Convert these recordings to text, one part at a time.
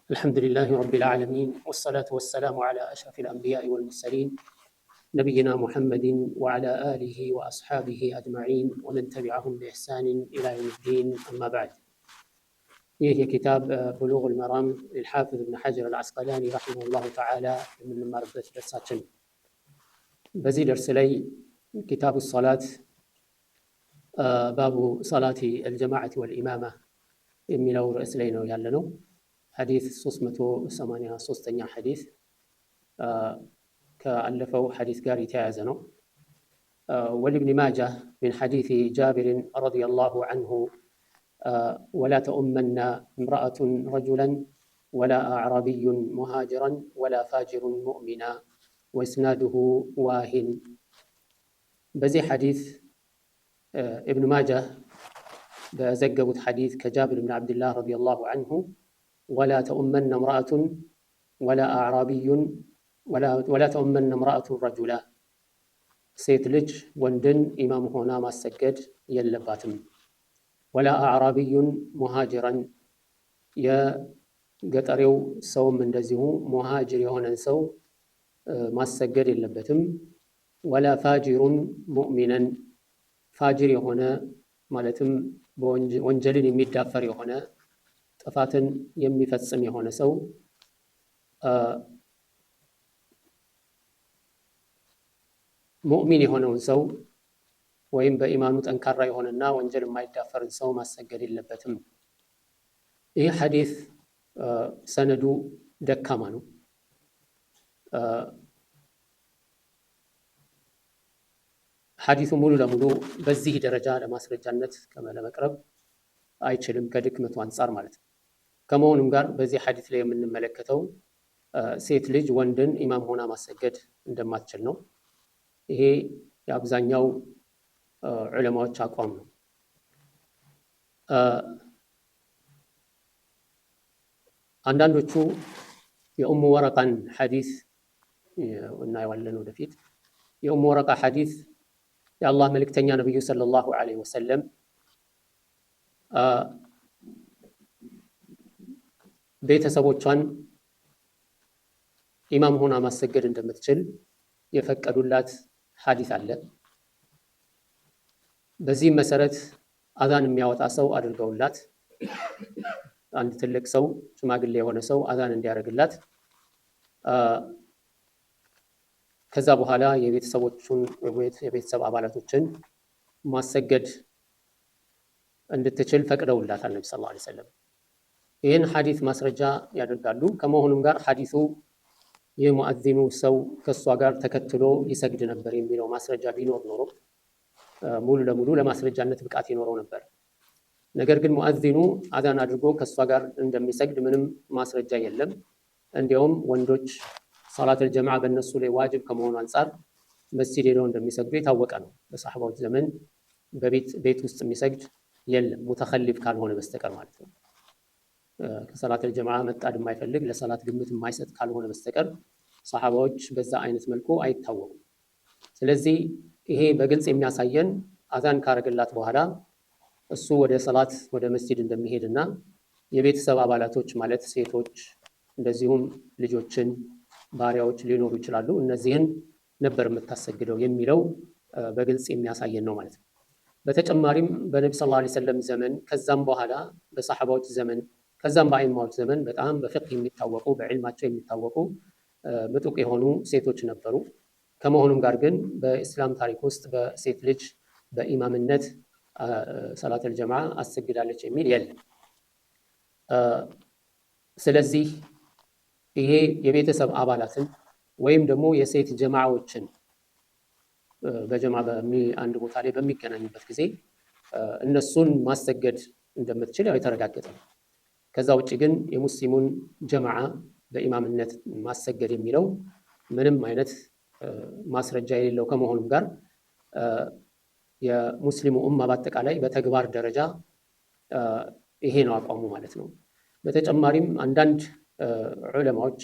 الحمد لله رب العالمين، والصلاة والسلام على أشرف الأنبياء والمرسلين، نبينا محمد وعلى آله وأصحابه أجمعين ومن تبعهم بإحسان إلى يوم الدين. أما بعد، ይህ የኪታብ ብሉግ አልመራም للحافظ ابن حجر العسقلاني رحمه الله تعالى የምንማርበት ደርሳችን። በዚህ ደርስ ላይ كتاب الصلاة، باب صلاة الجماعة والإمامة የሚለው ርዕስ ላይ ነው ያለነው። ሐዲስ 383ኛ ሐዲስ ካለፈው ሐዲስ ጋር የተያያዘ ነው። ولابن ماجه من حديث جابر رضي الله عنه: ولا تؤمن امرأة رجلا ولا أعرابي مهاجرا ولا فاجر مؤمنا، وإسناده واهن። በዚህ ሐዲስ ኢብኑ ማጃህ በዘገቡት ሐዲስ ከጃብር ብን ዓብድላህ رضي الله عنه: ولا تؤمن امرأة ولا أعرابي ولا تؤمن امرأة رجلا፣ ሴት ልጅ ወንድን ኢማም ሆና ማሰገድ የለባትም። ولا أعرابي مهاجرا፣ የገጠሬው ሰውም እንደዚሁ ሙሃጅር የሆነን ሰው ማሰገድ የለበትም። ولا فاجر مؤمنا፣ ፋጅር የሆነ ማለትም ወንጀልን የሚዳፈር የሆነ፣ ጥፋትን የሚፈጽም የሆነ ሰው ሙእሚን የሆነውን ሰው ወይም በኢማኑ ጠንካራ የሆነና ወንጀል የማይዳፈርን ሰው ማሰገድ የለበትም። ይህ ሐዲስ ሰነዱ ደካማ ነው። ሐዲሱ ሙሉ ለሙሉ በዚህ ደረጃ ለማስረጃነት ለመቅረብ አይችልም፣ ከድክመቱ አንጻር ማለት ነው። ከመሆኑም ጋር በዚህ ሐዲስ ላይ የምንመለከተው ሴት ልጅ ወንድን ኢማም ሆና ማሰገድ እንደማትችል ነው። ይሄ የአብዛኛው ዑለማዎች አቋም ነው። አንዳንዶቹ የኡሙ ወረቃን ሐዲስ እናየዋለን ወደፊት። የኡሙ ወረቃ ሐዲስ የአላህ መልእክተኛ ነቢዩ صلى الله عليه وسلم ቤተሰቦቿን ኢማም ሆና ማሰገድ እንደምትችል የፈቀዱላት ሐዲስ አለ። በዚህም መሰረት አዛን የሚያወጣ ሰው አድርገውላት፣ አንድ ትልቅ ሰው፣ ሽማግሌ የሆነ ሰው አዛን እንዲያደርግላት፣ ከዛ በኋላ የቤተሰቦቹን የቤተሰብ አባላቶችን ማሰገድ እንድትችል ፈቅደውላታል ነቢ صلى الله عليه وسلم። ይህን ሐዲስ ማስረጃ ያደርጋሉ። ከመሆኑም ጋር ሐዲሱ የሙአዚኑ ሰው ከእሷ ጋር ተከትሎ ይሰግድ ነበር የሚለው ማስረጃ ቢኖር ኖሮ ሙሉ ለሙሉ ለማስረጃነት ብቃት ይኖረው ነበር። ነገር ግን ሙአዚኑ አዛን አድርጎ ከእሷ ጋር እንደሚሰግድ ምንም ማስረጃ የለም። እንዲያውም ወንዶች ሰላተል ጀማዓ በእነሱ ላይ ዋጅብ ከመሆኑ አንጻር መስጂድ ሄደው እንደሚሰግዱ የታወቀ ነው። በሰሐባዎች ዘመን በቤት ቤት ውስጥ የሚሰግድ የለም፣ ሙተኸሊፍ ካልሆነ በስተቀር ማለት ነው። ከሰላተል ጀማዓ መጣድ የማይፈልግ፣ ለሰላት ግምት የማይሰጥ ካልሆነ በስተቀር ሰሐባዎች በዛ አይነት መልኩ አይታወቁም። ስለዚህ ይሄ በግልጽ የሚያሳየን አዛን ካረገላት በኋላ እሱ ወደ ሰላት ወደ መስጂድ እንደሚሄድና የቤተሰብ አባላቶች ማለት ሴቶች፣ እንደዚሁም ልጆችን፣ ባሪያዎች ሊኖሩ ይችላሉ፣ እነዚህን ነበር የምታሰግደው የሚለው በግልጽ የሚያሳየን ነው ማለት ነው። በተጨማሪም በነቢ صلى الله عليه وسلم ዘመን፣ ከዛም በኋላ በሰሐባዎች ዘመን፣ ከዛም በአይማዎች ዘመን በጣም በፍቅህ የሚታወቁ፣ በዕልማቸው የሚታወቁ ምጡቅ የሆኑ ሴቶች ነበሩ። ከመሆኑም ጋር ግን በኢስላም ታሪክ ውስጥ በሴት ልጅ በኢማምነት ሰላተል ጀማዓ አሰግዳለች የሚል የለም። ስለዚህ ይሄ የቤተሰብ አባላትን ወይም ደግሞ የሴት ጀማዓዎችን በጀማ አንድ ቦታ ላይ በሚገናኙበት ጊዜ እነሱን ማሰገድ እንደምትችል ያው የተረጋገጠ ነው። ከዛ ውጭ ግን የሙስሊሙን ጀማዓ በኢማምነት ማሰገድ የሚለው ምንም አይነት ማስረጃ የሌለው ከመሆኑም ጋር የሙስሊሙ ኡማ በአጠቃላይ በተግባር ደረጃ ይሄ ነው አቋሙ ማለት ነው። በተጨማሪም አንዳንድ ዑለማዎች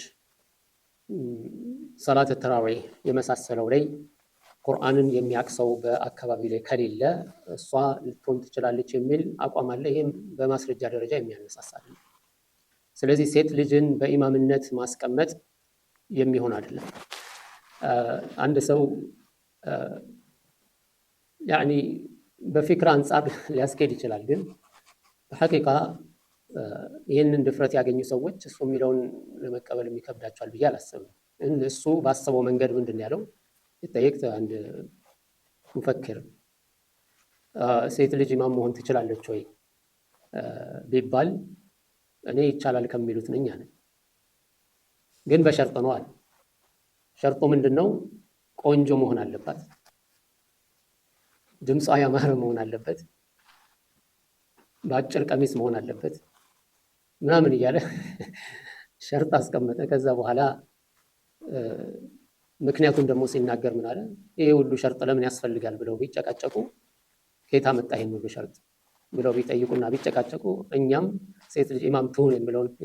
ሰላት ተራዊህ የመሳሰለው ላይ ቁርአንን የሚያቅ ሰው በአካባቢው ላይ ከሌለ እሷ ልትሆን ትችላለች የሚል አቋም አለ። ይህም በማስረጃ ደረጃ የሚያነሳሳ አይደለም። ስለዚህ ሴት ልጅን በኢማምነት ማስቀመጥ የሚሆን አይደለም። አንድ ሰው ያኒ በፊክር አንጻር ሊያስኬድ ይችላል፣ ግን በሐቂቃ ይህንን ድፍረት ያገኙ ሰዎች እሱ የሚለውን ለመቀበል የሚከብዳቸዋል ብዬ አላስብም። እሱ ባሰበው መንገድ ምንድን ያለው ይጠየቅ አንድ ሙፈክር ሴት ልጅ ኢማም መሆን ትችላለች ወይ ቢባል እኔ ይቻላል ከሚሉት ነኝ አለ። ግን በሸርጥ ነው አለ። ሸርጡ ምንድን ነው? ቆንጆ መሆን አለባት፣ ድምጿ ያማረ መሆን አለበት፣ በአጭር ቀሚስ መሆን አለበት ምናምን እያለ ሸርጥ አስቀመጠ። ከዛ በኋላ ምክንያቱም ደግሞ ሲናገር ምን አለ? ይሄ ሁሉ ሸርጥ ለምን ያስፈልጋል ብለው ቢጨቃጨቁ፣ ከየት አመጣ ይሄን ሁሉ ሸርጥ ብለው ቢጠይቁና ቢጨቃጨቁ፣ እኛም ሴት ልጅ ኢማም ትሁን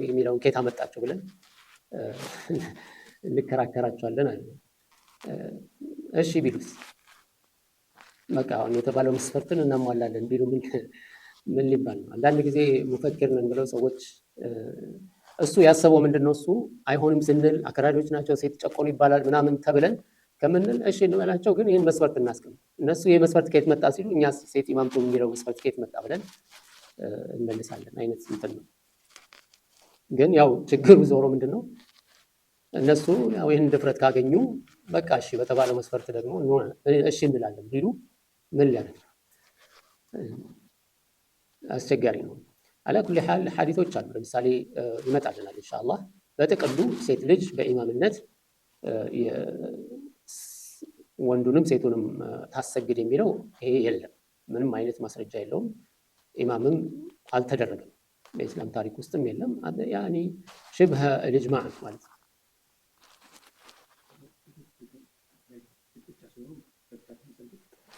የሚለውን ከየት አመጣቸው ብለን እንከራከራቸዋለን አለ። እሺ ቢሉስ፣ በቃ አሁን የተባለው መስፈርትን እናሟላለን ቢሉ ምን ሊባል ነው? አንዳንድ ጊዜ ሙፈክር ነን ብለው ሰዎች እሱ ያሰበው ምንድን ነው? እሱ አይሆንም ስንል አክራሪዎች ናቸው፣ ሴት ጨቆኑ ይባላል ምናምን ተብለን ከምንል እሺ እንበላቸው፣ ግን ይህን መስፈርት እናስቀምጥ። እነሱ ይህ መስፈርት ከየት መጣ ሲሉ እኛ ሴት ኢማም ትሁን የሚለው መስፈርት ከየት መጣ ብለን እንመልሳለን አይነት እንትን ነው። ግን ያው ችግሩ ዞሮ ምንድን ነው? እነሱ ያው ይህን ድፍረት ካገኙ በቃ እሺ በተባለው መስፈርት ደግሞ እሺ እንላለን ቢሉ ምን ሊያደርግ፣ አስቸጋሪ ነው። አላ ኩሊ ሓል ሐዲቶች አሉ። ለምሳሌ ይመጣልናል ኢንሻአላህ። በጥቅሉ ሴት ልጅ በኢማምነት ወንዱንም ሴቱንም ታሰግድ የሚለው ይሄ የለም፣ ምንም አይነት ማስረጃ የለውም። ኢማምም አልተደረገም፣ በኢስላም ታሪክ ውስጥም የለም። ያኒ ሽብሀ ልጅማዕ ማለት ነው።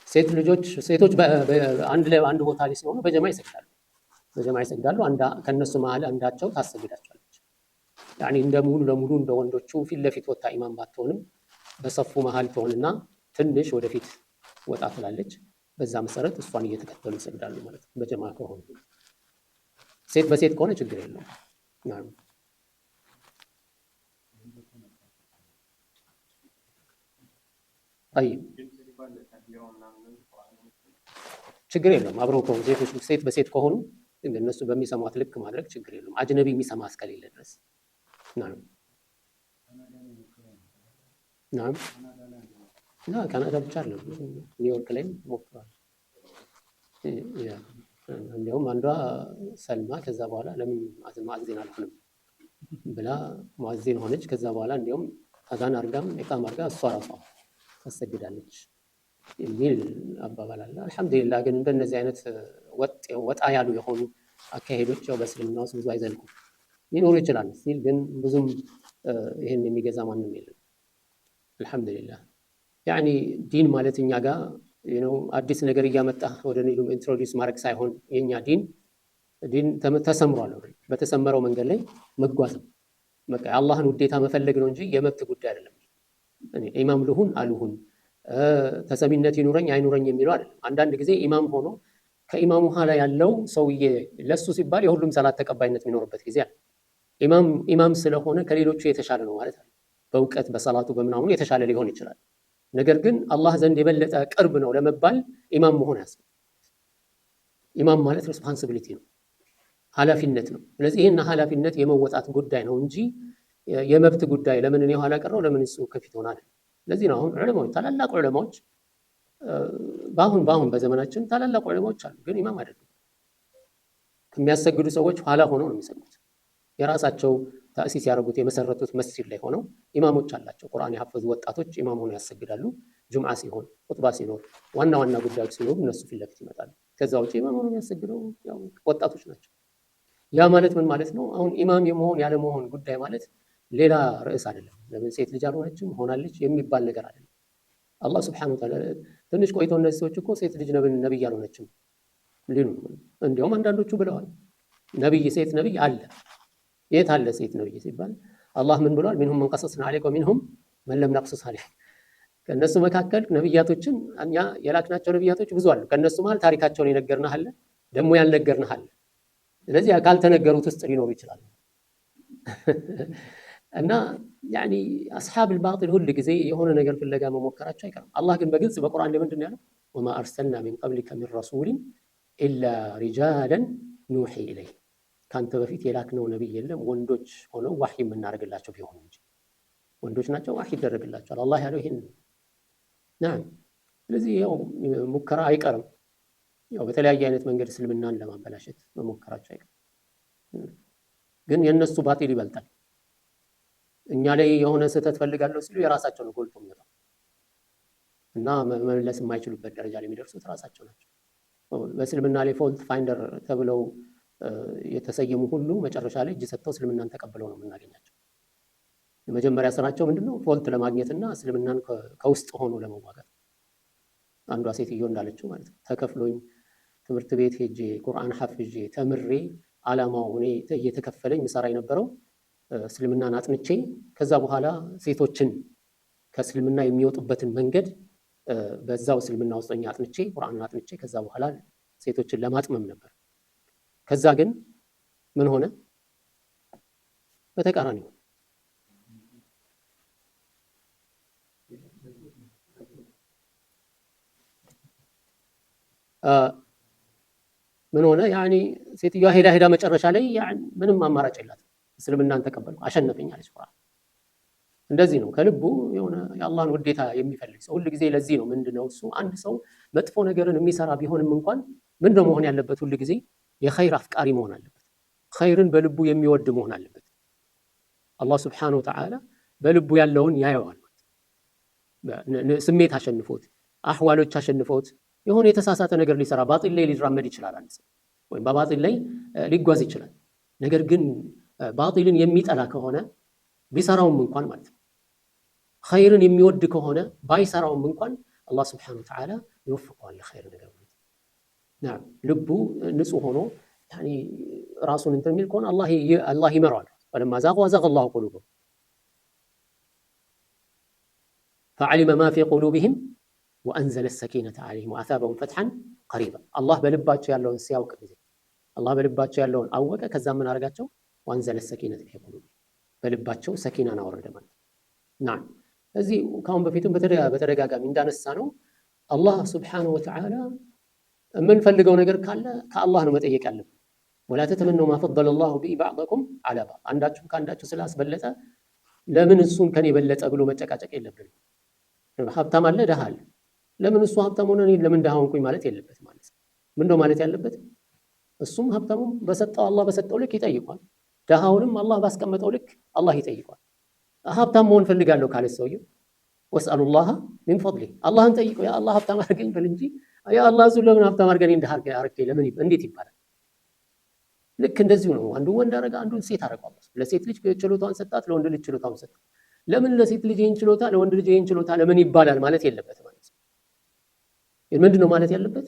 ሴት ልጆች ሴቶች አንድ ላይ አንድ ቦታ ላይ ሲሆኑ በጀማ ይሰግዳሉ፣ በጀማ ይሰግዳሉ። ከነሱ መሀል አንዳቸው ታሰግዳቸዋለች። ያኒ እንደ ሙሉ ለሙሉ እንደ ወንዶቹ ፊት ለፊት ወጣ ኢማም ባትሆንም በሰፉ መሀል ትሆንና ትንሽ ወደፊት ወጣ ትላለች። በዛ መሰረት እሷን እየተከተሉ ይሰግዳሉ ማለት ነው። በጀማ ከሆኑ፣ ሴት በሴት ከሆነ ችግር የለውም። ጠይብ፣ ችግር የለውም። አብረው ከሆኑ ሴቶች ሴት በሴት ከሆኑ እነሱ በሚሰሟት ልክ ማድረግ ችግር የለውም። አጅነቢ የሚሰማ እስከሌለ ድረስ። ናም፣ ካናዳ ብቻ አይደለም፣ ኒውዮርክ ላይም ሞክረዋል። እንዲያውም አንዷ ሰልማ ከዛ በኋላ ለምን ሙአዚን አልሆንም ብላ ሙአዚን ሆነች። ከዛ በኋላ እንዲያውም አዛን አርጋም ኢቃም አርጋ እሷ ራሷ ታሰግዳለች የሚል አባባል አለ። አልሐምዱሊላህ፣ ግን እንደነዚህ አይነት ወጣ ያሉ የሆኑ አካሄዶች ያው በእስልምና ውስጥ ብዙ አይዘልቁም። ሊኖሩ ይችላል ሲል ግን ብዙም ይህን የሚገዛ ማንም የለም። አልሐምዱሊላህ፣ ያኒ ዲን ማለት እኛ ጋር አዲስ ነገር እያመጣ ወደ introduce ማድረግ ሳይሆን የኛ ዲን ዲን ተሰምሯል። በተሰመረው መንገድ ላይ መጓዝ ነው። በቃ የአላህን ውዴታ መፈለግ ነው እንጂ የመብት ጉዳይ አይደለም። እኔ ኢማም ልሁን አልሁን፣ ተሰሚነት ይኑረኝ አይኑረኝ የሚለው አይደለም። አንዳንድ ጊዜ ኢማም ሆኖ ከኢማሙ ኋላ ያለው ሰውዬ ለሱ ሲባል የሁሉም ሰላት ተቀባይነት የሚኖርበት ጊዜ አለ። ኢማም ኢማም ስለሆነ ከሌሎቹ የተሻለ ነው ማለት አለ። በእውቀት በሰላቱ በምናምኑ የተሻለ ሊሆን ይችላል። ነገር ግን አላህ ዘንድ የበለጠ ቅርብ ነው ለመባል ኢማም መሆን አያስፈልግም። ኢማም ማለት responsibility ነው፣ ኃላፊነት ነው። ስለዚህ ይህን ኃላፊነት የመወጣት ጉዳይ ነው እንጂ የመብት ጉዳይ ለምን እኔ ኋላ ቀረው ለምን እሱ ከፊት ሆነ አይደለም። ለዚህ ነው አሁን ዑለማዎች፣ ታላላቅ ዑለማዎች፣ በአሁን በዘመናችን ታላላቅ ዑለማዎች አሉ፣ ግን ኢማም አይደሉም። ከሚያሰግዱ ሰዎች ኋላ ሆነው ነው የሚሰግዱት። የራሳቸው ተእሲስ ያደረጉት የመሰረቱት መስጂድ ላይ ሆነው ኢማሞች አላቸው። ቁርአን የሐፈዙ ወጣቶች ኢማም ሆነው ያሰግዳሉ። ጁምዓ ሲሆን፣ ኹጥባ ሲኖር፣ ዋና ዋና ጉዳዮች ሲኖሩ እነሱ ፊት ለፊት ይመጣሉ። ከዛ ውጭ ኢማም ሆነው የሚያሰግደው ያው ወጣቶች ናቸው። ያ ማለት ምን ማለት ነው? አሁን ኢማም የመሆን ያለመሆን ጉዳይ ማለት ሌላ ርዕስ አይደለም። ለምን ሴት ልጅ አልሆነችም ሆናለች የሚባል ነገር አይደለም። አላህ ስብሐነሁ ወተዓላ ትንሽ ቆይተው እነዚህ ሰዎች እኮ ሴት ልጅ ነብይ አልሆነችም ሊሉ፣ እንዲያውም አንዳንዶቹ ብለዋል። ነብይ ሴት ነብይ አለ፣ የት አለ ሴት ነብይ ሲባል አላህ ምን ብሏል? ሚንሁም መን ቀሰስና ዐለይከ ወሚንሁም መን ለም ነቅሱስ ዐለይክ። ከእነሱ መካከል ነብያቶችን እኛ የላክናቸው ነብያቶች ብዙ አሉ። ከእነሱ መሀል ታሪካቸውን የነገርንህ አለ፣ ደግሞ ያልነገርንህ አለ። ስለዚህ ካልተነገሩት ውስጥ ሊኖሩ ይችላሉ። እና ያኒ አስሓብል ባጢል ሁል ጊዜ የሆነ ነገር ፍለጋ መሞከራቸው አይቀርም። አላህ ግን በግልጽ በቁርአን ላይ ምንድን ነው ያለው? وما أرسلنا من قبلك من رسول إلا رجالا نوحي إليه። ከአንተ በፊት የላክነው ነቢይ የለም ወንዶች ሆነው ዋሕይ የምናደርግላቸው ቢሆኑ እንጂ ወንዶች ናቸው፣ ዋሕይ ይደረግላቸዋል። አላህ ያለው ይሄን ነው። ናም ስለዚህ ያው ሙከራ አይቀርም። ያው በተለያየ አይነት መንገድ እስልምናን ለማበላሸት መሞከራቸው አይቀርም። ግን የእነሱ ባጢል ይበልጣል። እኛ ላይ የሆነ ስህተት ፈልጋለሁ ሲሉ የራሳቸው ነው ጎልቶ የሚወጣው እና መመለስ የማይችሉበት ደረጃ ላይ የሚደርሱት ራሳቸው ናቸው። በእስልምና ላይ fault finder ተብለው የተሰየሙ ሁሉ መጨረሻ ላይ እጅ ሰጥተው እስልምናን ተቀብለው ነው የምናገኛቸው። የመጀመሪያ ስራቸው ምንድነው? fault ለማግኘትና እስልምናን ከውስጥ ሆኖ ለመዋጋት። አንዷ ሴትዮ እንዳለችው ማለት ነው፣ ተከፍሎኝ ትምህርት ቤት ሄጄ ቁርአን ሐፍዤ ተምሬ አላማው እኔ እየተከፈለኝ ምሰራ የነበረው እስልምናን አጥንቼ ከዛ በኋላ ሴቶችን ከእስልምና የሚወጡበትን መንገድ በዛው እስልምና ውስጥ ሆኜ አጥንቼ ቁርአንን አጥንቼ ከዛ በኋላ ሴቶችን ለማጥመም ነበር። ከዛ ግን ምን ሆነ? በተቃራኒው ምን ሆነ? ያኒ ሴትዮዋ ሄዳ ሄዳ መጨረሻ ላይ ያኒ ምንም አማራጭ የላትም። እስልምናን ተቀበልኩ አሸነፈኝ አለች ቁርአን። እንደዚህ ነው ከልቡ የሆነ የአላህን ውዴታ የሚፈልግ ሰው ሁል ጊዜ። ለዚህ ነው ምንድነው እሱ አንድ ሰው መጥፎ ነገርን የሚሰራ ቢሆንም እንኳን ምንድነው መሆን ያለበት? ሁል ጊዜ የኸይር አፍቃሪ መሆን አለበት። ኸይርን በልቡ የሚወድ መሆን አለበት። አላህ ስብሓነሁ ወተዓላ በልቡ ያለውን ያየዋል። ስሜት አሸንፎት አህዋሎች አሸንፎት የሆነ የተሳሳተ ነገር ሊሰራ ባጢል ላይ ሊራመድ ይችላል አንድ ሰው ወይም በባጢል ላይ ሊጓዝ ይችላል። ነገር ግን ባጢልን የሚጠላ ከሆነ ቢሰራውም እንኳን ማለት ነው ኸይርን የሚወድ ከሆነ ባይሰራውም እንኳን አላህ ስብሓነሁ ወተዓላ ይወፍቀዋል ለኸይር ነገር ማለት ነው። ልቡ ንጹህ ሆኖ ያኒ ራሱን እንትን የሚል ከሆነ አላህ ይመራዋል። ፈለማ ዛቁ አዛገ አላሁ ቁሉበሁም ፈዐሊመ ማ ፊ ቁሉቢሂም ወአንዘለ ሰኪነተ ዐለይሂም ወአሳበሁም ፈትሐን ቀሪባ። አላህ በልባቸው ያለውን ሲያውቅ ጊዜ አላህ በልባቸው ያለውን አወቀ። ከዛ ምን አደረጋቸው? ወአንዘለ ሰኪነተ ፊ ቁሉቢሂም በልባቸው ሰኪናን አወረደ ማለት ነው። እዚህ ከአሁን በፊትም በተደጋጋሚ እንዳነሳ ነው አላህ ስብሓነሁ ወተዓላ የምንፈልገው ነገር ካለ ከአላህ ነው መጠየቅ ያለብን። ወላ ተተመነው ማ ፈደለ ላሁ ቢሂ ባዕደኩም ዐላ ባዕድ፣ አንዳችሁ ከአንዳችሁ ስላስበለጠ ለምን እሱን ከኔ በለጠ ብሎ መጨቃጨቅ የለብንም። ሀብታም አለ ድሃ አለ፣ ለምን እሱ ሀብታም ሆነ እኔ ለምን ድሃ ሆንኩኝ ማለት የለበትም ማለት ነው። ምንድነው ማለት ያለበት? እሱም ሀብታሙም በሰጠው አላህ በሰጠው ልክ ይጠይቋል። ድሃውንም አላህ ባስቀመጠው ልክ አላህ ይጠይቋል። ሀብታም መሆን ፈልጋለሁ ካለ ሰውየው ወስአሉላህ ሚን ፈድሊ፣ አላህን ጠይቆ ያ አላህ ሀብታም አድርገኝ በል እንጂ ያ አላህ እሱን ለምን ሀብታም አድርገኝ እንደ አድርገኝ ለምን እንዴት ይባላል? ልክ እንደዚሁ ነው። አንዱን ወንድ አደረገ፣ አንዱን ሴት አደረገው። ለሴት ልጅ ችሎታዋን ሰጣት፣ ለወንድ ልጅ ችሎታውን ሰጣት። ለምን ለሴት ልጅ ይህን ችሎታ ለወንድ ልጅ ይህን ችሎታ ለምን ይባላል ማለት የለበትም ማለት ነው። ምንድነው ማለት ያለበት?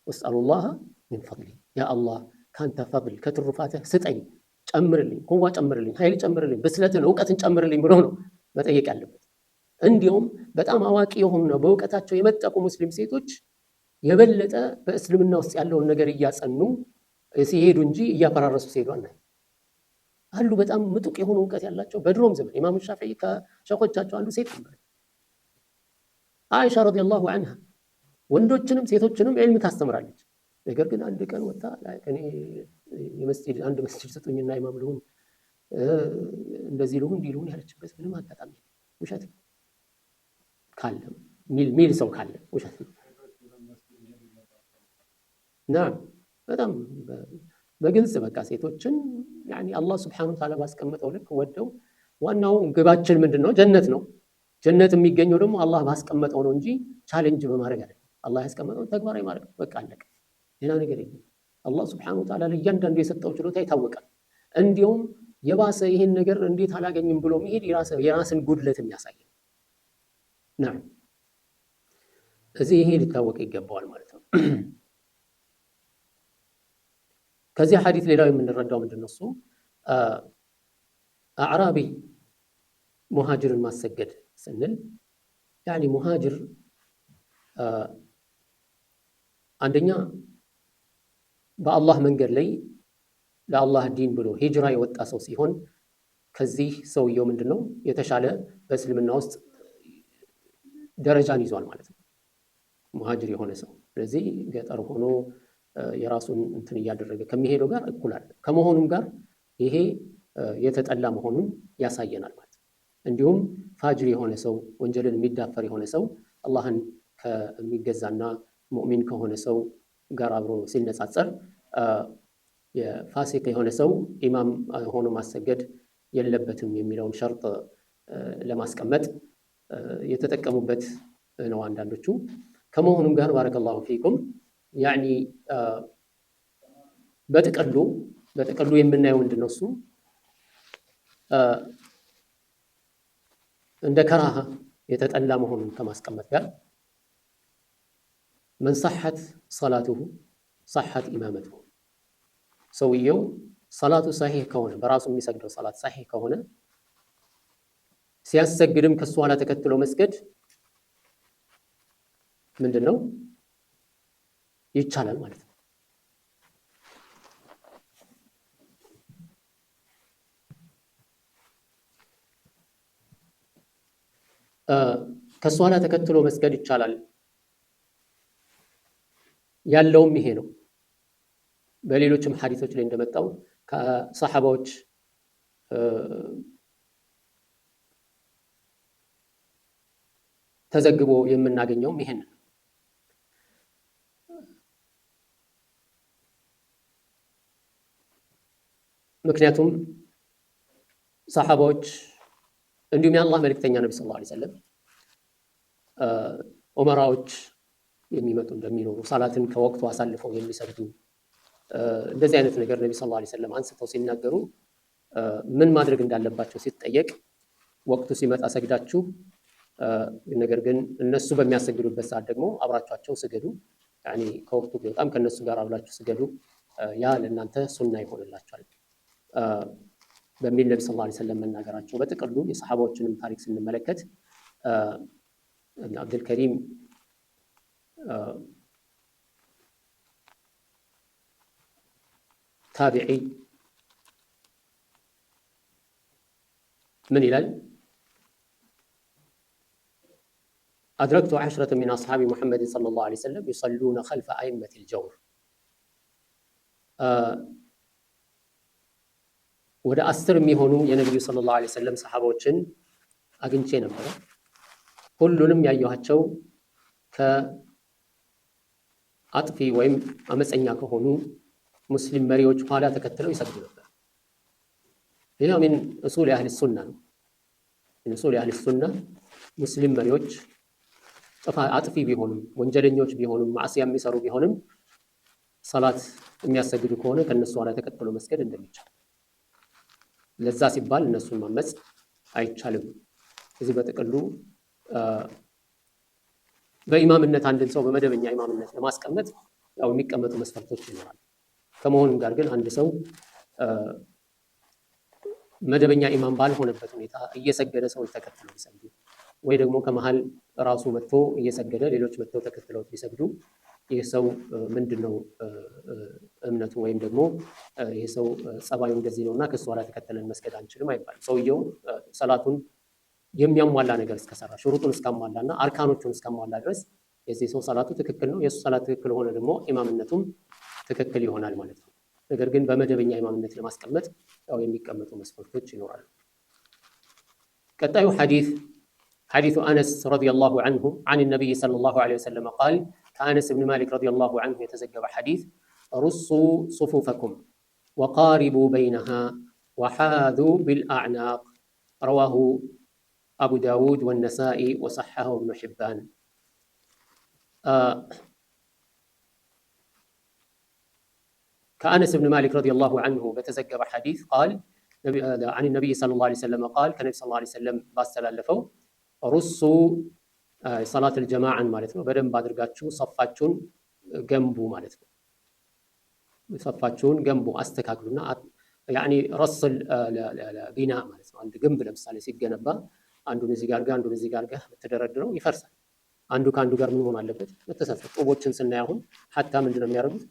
ወስአሉላህ ሚን ፈድሊ፣ ያ አላህ ካንተ ፈድል ከትሩፋትህ ስጠኝ፣ ጨምርልኝ፣ ቁዋ ጨምርልኝ፣ ኃይል ጨምርልኝ፣ ብስለትን እውቀትን ጨምርልኝ ብሎ ነው መጠየቅ ያለበት። እንዲሁም በጣም አዋቂ የሆኑና በእውቀታቸው የመጠቁ ሙስሊም ሴቶች የበለጠ በእስልምና ውስጥ ያለውን ነገር እያጸኑ ሲሄዱ እንጂ እያፈራረሱ ሲሄዱ አናይም። አሉ በጣም ምጡቅ የሆኑ እውቀት ያላቸው በድሮም ዘመን ኢማሙ ሻፊዒ ከሸኾቻቸው አንዱ ሴት ነበር። አይሻ ረዲየላሁ ዐንሃ ወንዶችንም ሴቶችንም ዒልም ታስተምራለች። ነገር ግን አንድ ቀን ወጣ እኔ የመስጂድ አንድ መስጂድ ስጡኝና ኢማም ልሁን እንደዚህ ልሁን እንዲህ ልሁን ያለችበት ምንም አጋጣሚ ውሸት ነው። ካለ ሚል ሰው ካለ ውሸት ነው። ናም በጣም በግልጽ በቃ ሴቶችን ያኒ አላህ ስብሐነሁ ወተዓላ ባስቀመጠው ልክ ወደው ዋናው ግባችን ምንድነው? ጀነት ነው። ጀነት የሚገኘው ደግሞ አላህ ባስቀመጠው ነው እንጂ challenge በማድረግ አይደለም። አላህ ያስቀመጠውን ተግባራዊ ማድረግ በቃ አለቀ። ሌላ ነገር የለም። አላህ ስብሐነሁ ወተዓላ ለእያንዳንዱ የሰጠው ችሎታ ይታወቃል። እንዲሁም የባሰ ይሄን ነገር እንዴት አላገኝም ብሎ መሄድ የራስን ጉድለት የሚያሳይ ነው። ናም እዚህ ይሄ ሊታወቅ ይገባዋል ማለት ነው። ከዚህ ሐዲስ ሌላው የምንረዳው ምንድነው? እሱ አዕራቢ ሙሃጅርን ማሰገድ ስንል ያኒ ሙሃጅር አንደኛ በአላህ መንገድ ላይ ለአላህ ዲን ብሎ ሂጅራ የወጣ ሰው ሲሆን ከዚህ ሰውየው ምንድነው የተሻለ በእስልምና ውስጥ ደረጃን ይዟል ማለት ነው፣ ሙሃጅር የሆነ ሰው። ስለዚህ ገጠር ሆኖ የራሱን እንትን እያደረገ ከሚሄደው ጋር እኩል አይደለም። ከመሆኑም ጋር ይሄ የተጠላ መሆኑን ያሳየናል ማለት ነው። እንዲሁም ፋጅር የሆነ ሰው፣ ወንጀልን የሚዳፈር የሆነ ሰው አላህን ከሚገዛና ሙእሚን ከሆነ ሰው ጋር አብሮ ሲነጻጸር የፋሲቅ የሆነ ሰው ኢማም ሆኖ ማሰገድ የለበትም የሚለውን ሸርጥ ለማስቀመጥ የተጠቀሙበት ነው አንዳንዶቹ። ከመሆኑም ጋር ባረከላሁ ፊኩም ያኒ በጥቅሉ የምናየው ምንድነው እሱ እንደ ከራሃ የተጠላ መሆኑን ከማስቀመጥ ጋር መን ሰሐት ሰላቱሁ ሰሐት ኢማመቱሁ፣ ሰውየው ሰላቱ ሰሒህ ከሆነ በራሱ የሚሰግደው ሰላት ሰሒህ ከሆነ ሲያሰግድም ከሱ ኋላ ተከትሎ መስገድ ምንድነው ይቻላል ማለት ነው። ከሱ ኋላ ተከትሎ መስገድ ይቻላል ያለውም ይሄ ነው። በሌሎችም ሐዲሶች ላይ እንደመጣው ከሰሐባዎች ተዘግቦ የምናገኘውም ይሄን ነው። ምክንያቱም ሰሐባዎች እንዲሁም የአላህ መልእክተኛ ነብይ ሰለላሁ ዐለይሂ ወሰለም ዑመራዎች የሚመጡ እንደሚኖሩ ሰላትን ከወቅቱ አሳልፈው የሚሰግዱ እንደዚህ አይነት ነገር ነብይ ሰለላሁ ዐለይሂ ወሰለም አንስተው ሲናገሩ ምን ማድረግ እንዳለባቸው ሲጠየቅ ወቅቱ ሲመጣ ሰግዳችሁ፣ ነገር ግን እነሱ በሚያሰግዱበት ሰዓት ደግሞ አብራችኋቸው ስገዱ፣ ያኒ ከወቅቱ ቢወጣም ከነሱ ጋር አብራችሁ ስገዱ፣ ያ ለእናንተ ሱና ይሆንላችኋል በሚል ነብይ ሰለላሁ ዐለይሂ ወሰለም መናገራቸው። በጥቅሉ የሰሐባዎችንም ታሪክ ስንመለከት አብዱል ከሪም ታቢዒ ምን ይላል? أدركت 10 من أصحاب محمد صلى الله عليه وسلم يصلون خلف أئمة الجور። ወደ 10 የሚሆኑ የነብዩ ሰለላሁ ዐለይሂ ወሰለም ሰሐባዎችን አግኝቼ ነበር። ሁሉንም ያየኋቸው ከአጥፊ ወይም አመፀኛ ከሆኑ ሙስሊም መሪዎች ኋላ ተከትለው ይሰግዱ ነበር። ሌላው من أصول أهل السنة ነው። من أصول أهل السنة ሙስሊም መሪዎች አጥፊ ቢሆኑም ወንጀለኞች ቢሆኑም ማዕሲያ የሚሰሩ ቢሆንም ሰላት የሚያሰግዱ ከሆነ ከነሱ ኋላ ተከትሎ መስገድ እንደሚቻል፣ ለዛ ሲባል እነሱን ማመጽ አይቻልም። እዚህ በጥቅሉ በኢማምነት አንድን ሰው በመደበኛ ኢማምነት ለማስቀመጥ ያው የሚቀመጡ መስፈርቶች ይኖራሉ። ከመሆኑም ጋር ግን አንድ ሰው መደበኛ ኢማም ባልሆነበት ሁኔታ እየሰገደ ሰዎች ተከትለው ቢሰግዱ ወይ ደግሞ ከመሃል ራሱ መጥቶ እየሰገደ ሌሎች መጥተው ተከትለው ቢሰግዱ ይህ ሰው ምንድነው እምነቱ ወይም ደግሞ ይህ ሰው ጸባዩ እንደዚህ ነውና ከሱ ኋላ ተከትለን መስገድ አንችልም አይባልም። ሰውየው ሰላቱን የሚያሟላ ነገር እስከሰራ ሽሩጡን እስካሟላና አርካኖቹን እስካሟላ ድረስ የዚህ ሰው ሰላቱ ትክክል ነው። የሱ ሰላት ትክክል ሆነ ደግሞ ኢማምነቱም ትክክል ይሆናል ማለት ነው። ነገር ግን በመደበኛ ኢማምነት ለማስቀመጥ ያው የሚቀመጡ መስፈርቶች ይኖራሉ። ቀጣዩ ሐዲስ حديث أنس رضي الله عنه عن النبي صلى الله عليه وسلم قال كأنس بن مالك رضي الله عنه يتزجب حديث رصوا صفوفكم وقاربوا بينها وحاذوا بالأعناق رواه أبو داود والنسائي وصححه ابن حبان. كأنس بن مالك رضي الله عنه بتزجب حديث قال عن النبي صلى الله عليه وسلم قال كان صلى الله عليه وسلم باستلالفه ሩሱ ሰላተል ጀማዓን ማለት ነው። በደንብ አድርጋችሁ ሰፋችሁን ገንቡ ማለት ነው። ሰፋችሁን ገንቡ አስተካክሉና ያኒ ረስል ቢና ማለት ነው። አንድ ግንብ ለምሳሌ ሲገነባ አንዱን እዚህ ጋር አንዱን እዚህ ጋር ብትደረድረው ይፈርሳል። አንዱ ከአንዱ ጋር ምን መሆን አለበት? መተሳሰር። ጡቦችን ስናይ አሁን ሐታ ምንድነው የሚያደርጉት?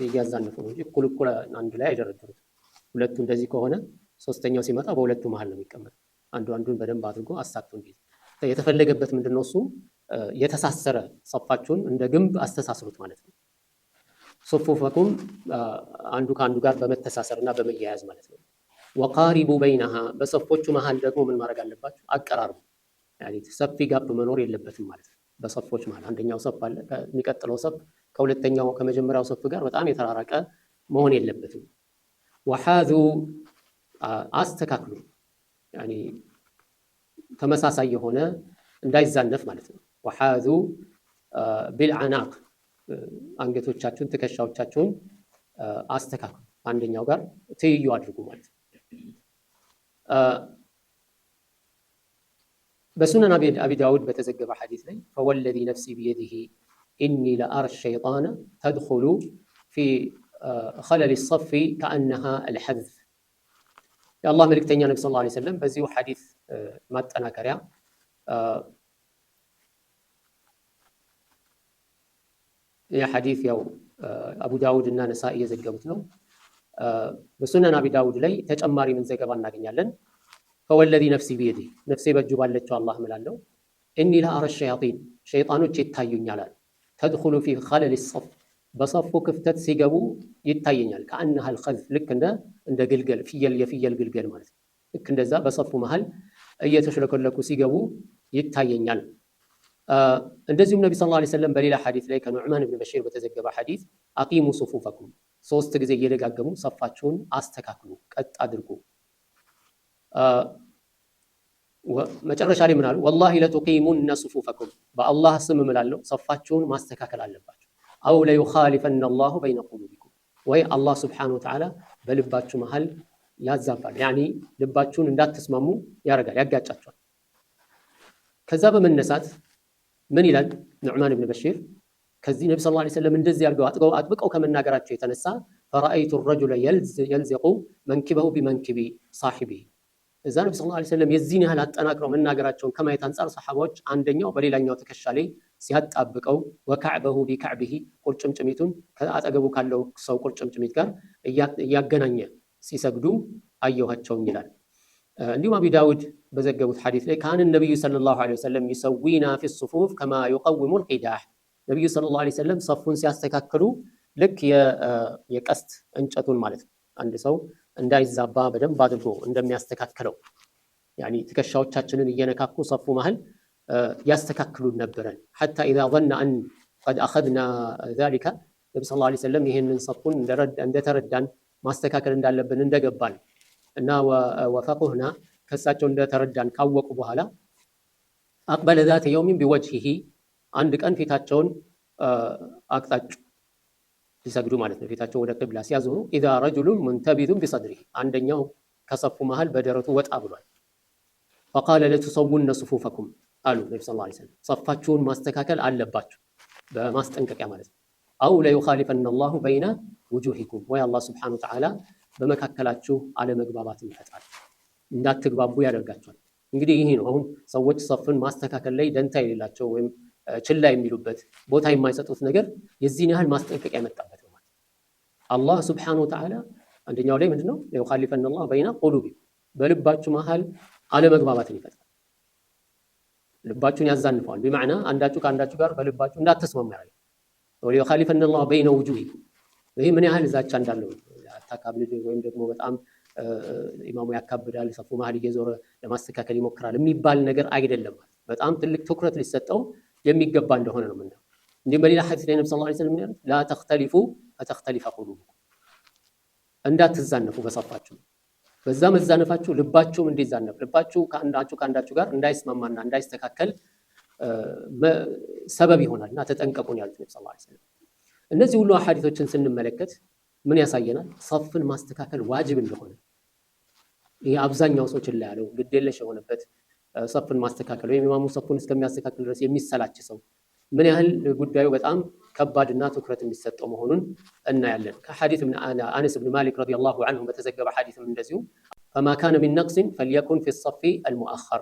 እያዛነፉ ነው እንጂ እኩል እኩል አንድ ላይ አይደረድሩትም። ሁለቱ እንደዚህ ከሆነ ሶስተኛው ሲመጣ በሁለቱ መሃል ነው የሚቀመጠው። አንዱ አንዱን በደንብ አድርጎ አሳክቶ እንዲይዝ የተፈለገበት ምንድነው? እሱ የተሳሰረ ሰፋችሁን እንደ ግንብ አስተሳስሩት ማለት ነው። صفوفكم አንዱ ከአንዱ ጋር በመተሳሰር እና በመያያዝ ማለት ነው። وقاربوا بينها በሰፎቹ መሃል ደግሞ ምን ማድረግ አለባችሁ? አቀራርቡ። ሰፊ gap መኖር የለበትም ማለት ነው። በሰፎች መሃል አንደኛው ሰፍ አለ፣ የሚቀጥለው ሰፍ ከሁለተኛው ከመጀመሪያው ሰፍ ጋር በጣም የተራራቀ መሆን የለበትም። وحاذوا አስተካክሉ፣ ተመሳሳይ የሆነ እንዳይዛነፍ ማለት ነው። وحاذوا بالأعناق አንገቶቻችሁን ትከሻዎቻችሁን አስተካክሉ፣ አንደኛው ጋር ትይዩ አድርጉ ማለት ነው። በሱነን አቢ ዳውድ በተዘገበ ሐዲስ ላይ فوالذي نفسي بيده إني لأرى الشيطان تدخل في خلل الصف كأنها الحذف። የአላህ መልእክተኛ ነቢ صلى الله عليه وسلم በዚሁ ሐዲስ ማጠናከሪያ ይህ ሐዲስ ያው አቡ ዳውድ እና ነሳኢ የዘገቡት ነው። በሱነን አቢ ዳውድ ላይ ተጨማሪ ምን ዘገባ እናገኛለን? فوالذي نفسي بيده ነፍሴ በእጁ ባለችው አላህ እምላለሁ፣ إني لأرى الشياطين ሸይጣኖች ይታዩኛል አሉ። تدخل في خلل الصف በሰፉ ክፍተት ሲገቡ ይታየኛል። كأنها الخذف ልክ እንደ ግልገል ፍየል የፍየል ግልገል ማለት ነው። ልክ እንደዛ በሰፉ መሃል እየተሽለኮለኩ ሲገቡ ይታየኛል። እንደዚሁም ነቢ صلى الله عليه وسلم በሌላ ሐዲስ ላይ ከኑዕማን ብን በሺር በተዘገበ ሐዲስ أقيموا صفوفكم ሶስት ጊዜ እየደጋገሙ ሰፋችሁን አስተካክሉ፣ ቀጥ አድርጉ። መጨረሻ ላይ ምን አሉ? والله لتقيمن صفوفكم በአላህ ስም እምላለሁ ሰፋችሁን ማስተካከል አለባችሁ። أو ليخالفن الله بين قلوبكم ወይ አላህ سبحانه وتعالى በልባችሁ መሃል ያዛባል፣ يعني ልባችሁን እንዳትስማሙ ያደርጋል፣ ያጋጫቸዋል። ከዛ በመነሳት ምን ይላል ኑዕማን ብን በሺር? ከዚህ ነቢ صلى الله عليه وسلم እንደዚህ አድርገው አጥብቀው ከመናገራቸው የተነሳ فرأيت الرجل يلزق منكبه بمنكب صاحبه። እዛ ነቢ صلى الله عليه وسلم የዚህን ያህል አጠናክረው መናገራቸውን ከማየት አንጻር ሰሓባዎች አንደኛው በሌላኛው ትከሻ ላይ ሲያጣብቀው وكعبه بكعبه ቁርጭምጭሚቱን ከአጠገቡ ካለው ሰው ቁርጭምጭሚት ጋር እያገናኘ ሲሰግዱ አየኋቸውም ይላል። እንዲሁም አቢ ዳውድ በዘገቡት ሐዲስ ላይ كان النبي صلى الله عليه وسلم يسوينا في الصفوف كما يقوم القداح ነቢዩ صلى الله عليه وسلم ሰፉን ሲያስተካክሉ ልክ የቀስት እንጨቱን ማለት ነው አንድ ሰው እንዳይዛባ በደንብ አድርጎ እንደሚያስተካክለው يعني ትከሻዎቻችንን እየነካኩ ሰፉ መሃል ያስተካክሉን ነበረን። حتى إذا ظن أن قد أخذنا ذلك ነቢ صلى الله عليه وسلم ይህንን ሰፉን እንደተረዳን ማስተካከል እንዳለብን እንደገባን እና وفقهنا ከሳቸው እንደተረዳን ካወቁ በኋላ أقبل ذات يوم بوجهه አንድ ቀን ፊታቸውን አቅጣጩ ሊሰግዱ ማለት ነው። ፊታቸውን ወደ ቅብላ ሲያዞሩ إذا رجل منتبذ بصدره አንደኛው ከሰፉ መሃል በደረቱ ወጣ ብሏል። فقال لتسون صفوفكم አሉ ነቢ صلى الله عليه وسلم ሰፋችሁን ማስተካከል አለባችሁ በማስጠንቀቂያ ማለት ነው። أو ليخالفن الله بين وجوهكم ወይ አላህ سبحانه وتعالى በመካከላችሁ አለመግባባትን ይፈጥራል፣ እንዳትግባቡ ያደርጋቸዋል። እንግዲህ ይህ ነው አሁን ሰዎች ሰፍን ማስተካከል ላይ ደንታ የሌላቸው ወይም ችላ የሚሉበት ቦታ የማይሰጡት ነገር የዚህን ያህል ማስጠንቀቂያ የመጣበት ነው ማለት። አላህ سبحانه وتعالى አንደኛው ላይ ምንድነው ليخالفن الله بين قلوبكم በልባችሁ መሃል አለመግባባትን ይፈጥራል፣ ልባችሁን ያዛንፈዋል። بمعنى አንዳችሁ ከአንዳችሁ ጋር በልባችሁ እንዳትስማሙ ያደርጋል። ليخالفن الله بين وجوهكم ይህ ምን ያህል ዛቻ እንዳለው አታካብድ ወይም ደግሞ በጣም ኢማሙ ያካብዳል፣ ሰፉ መሃል እየዞረ ለማስተካከል ይሞክራል የሚባል ነገር አይደለም። በጣም ትልቅ ትኩረት ሊሰጠው የሚገባ እንደሆነ ነው የምናየው። እንዲሁም በሌላ ሐዲስ ላይ ነብዩ صلى الله عليه وسلم ያሉት لا تختلفوا فتختلف قلوبكم፣ እንዳትዛነፉ በሰፋችሁ በዛ መዛነፋችሁ ልባችሁም እንዲዛነፍ ልባችሁ ከአንዳችሁ ከአንዳችሁ ጋር እንዳይስማማና እንዳይስተካከል ሰበብ ይሆናል እና ተጠንቀቁ ነው ያሉት ነብዩ صلى الله عليه وسلم። እነዚህ ሁሉ ሐዲሶችን ስንመለከት ምን ያሳየናል? ሰፍን ማስተካከል ዋጅብ እንደሆነ። ይሄ አብዛኛው ሰው ችላ ያለው ግዴለሽ የሆነበት ሰፍን ማስተካከል ወይም ኢማሙ ሰፉን እስከሚያስተካክል ድረስ የሚሰላች ሰው ምን ያህል ጉዳዩ በጣም ከባድና ትኩረት የሚሰጠው መሆኑን እናያለን። ከሐዲስ አነስ ብን ማሊክ رضي الله عنه በተዘገበ ሐዲስም እንደዚሁ فما كان من نقص فليكن في الصف المؤخر፣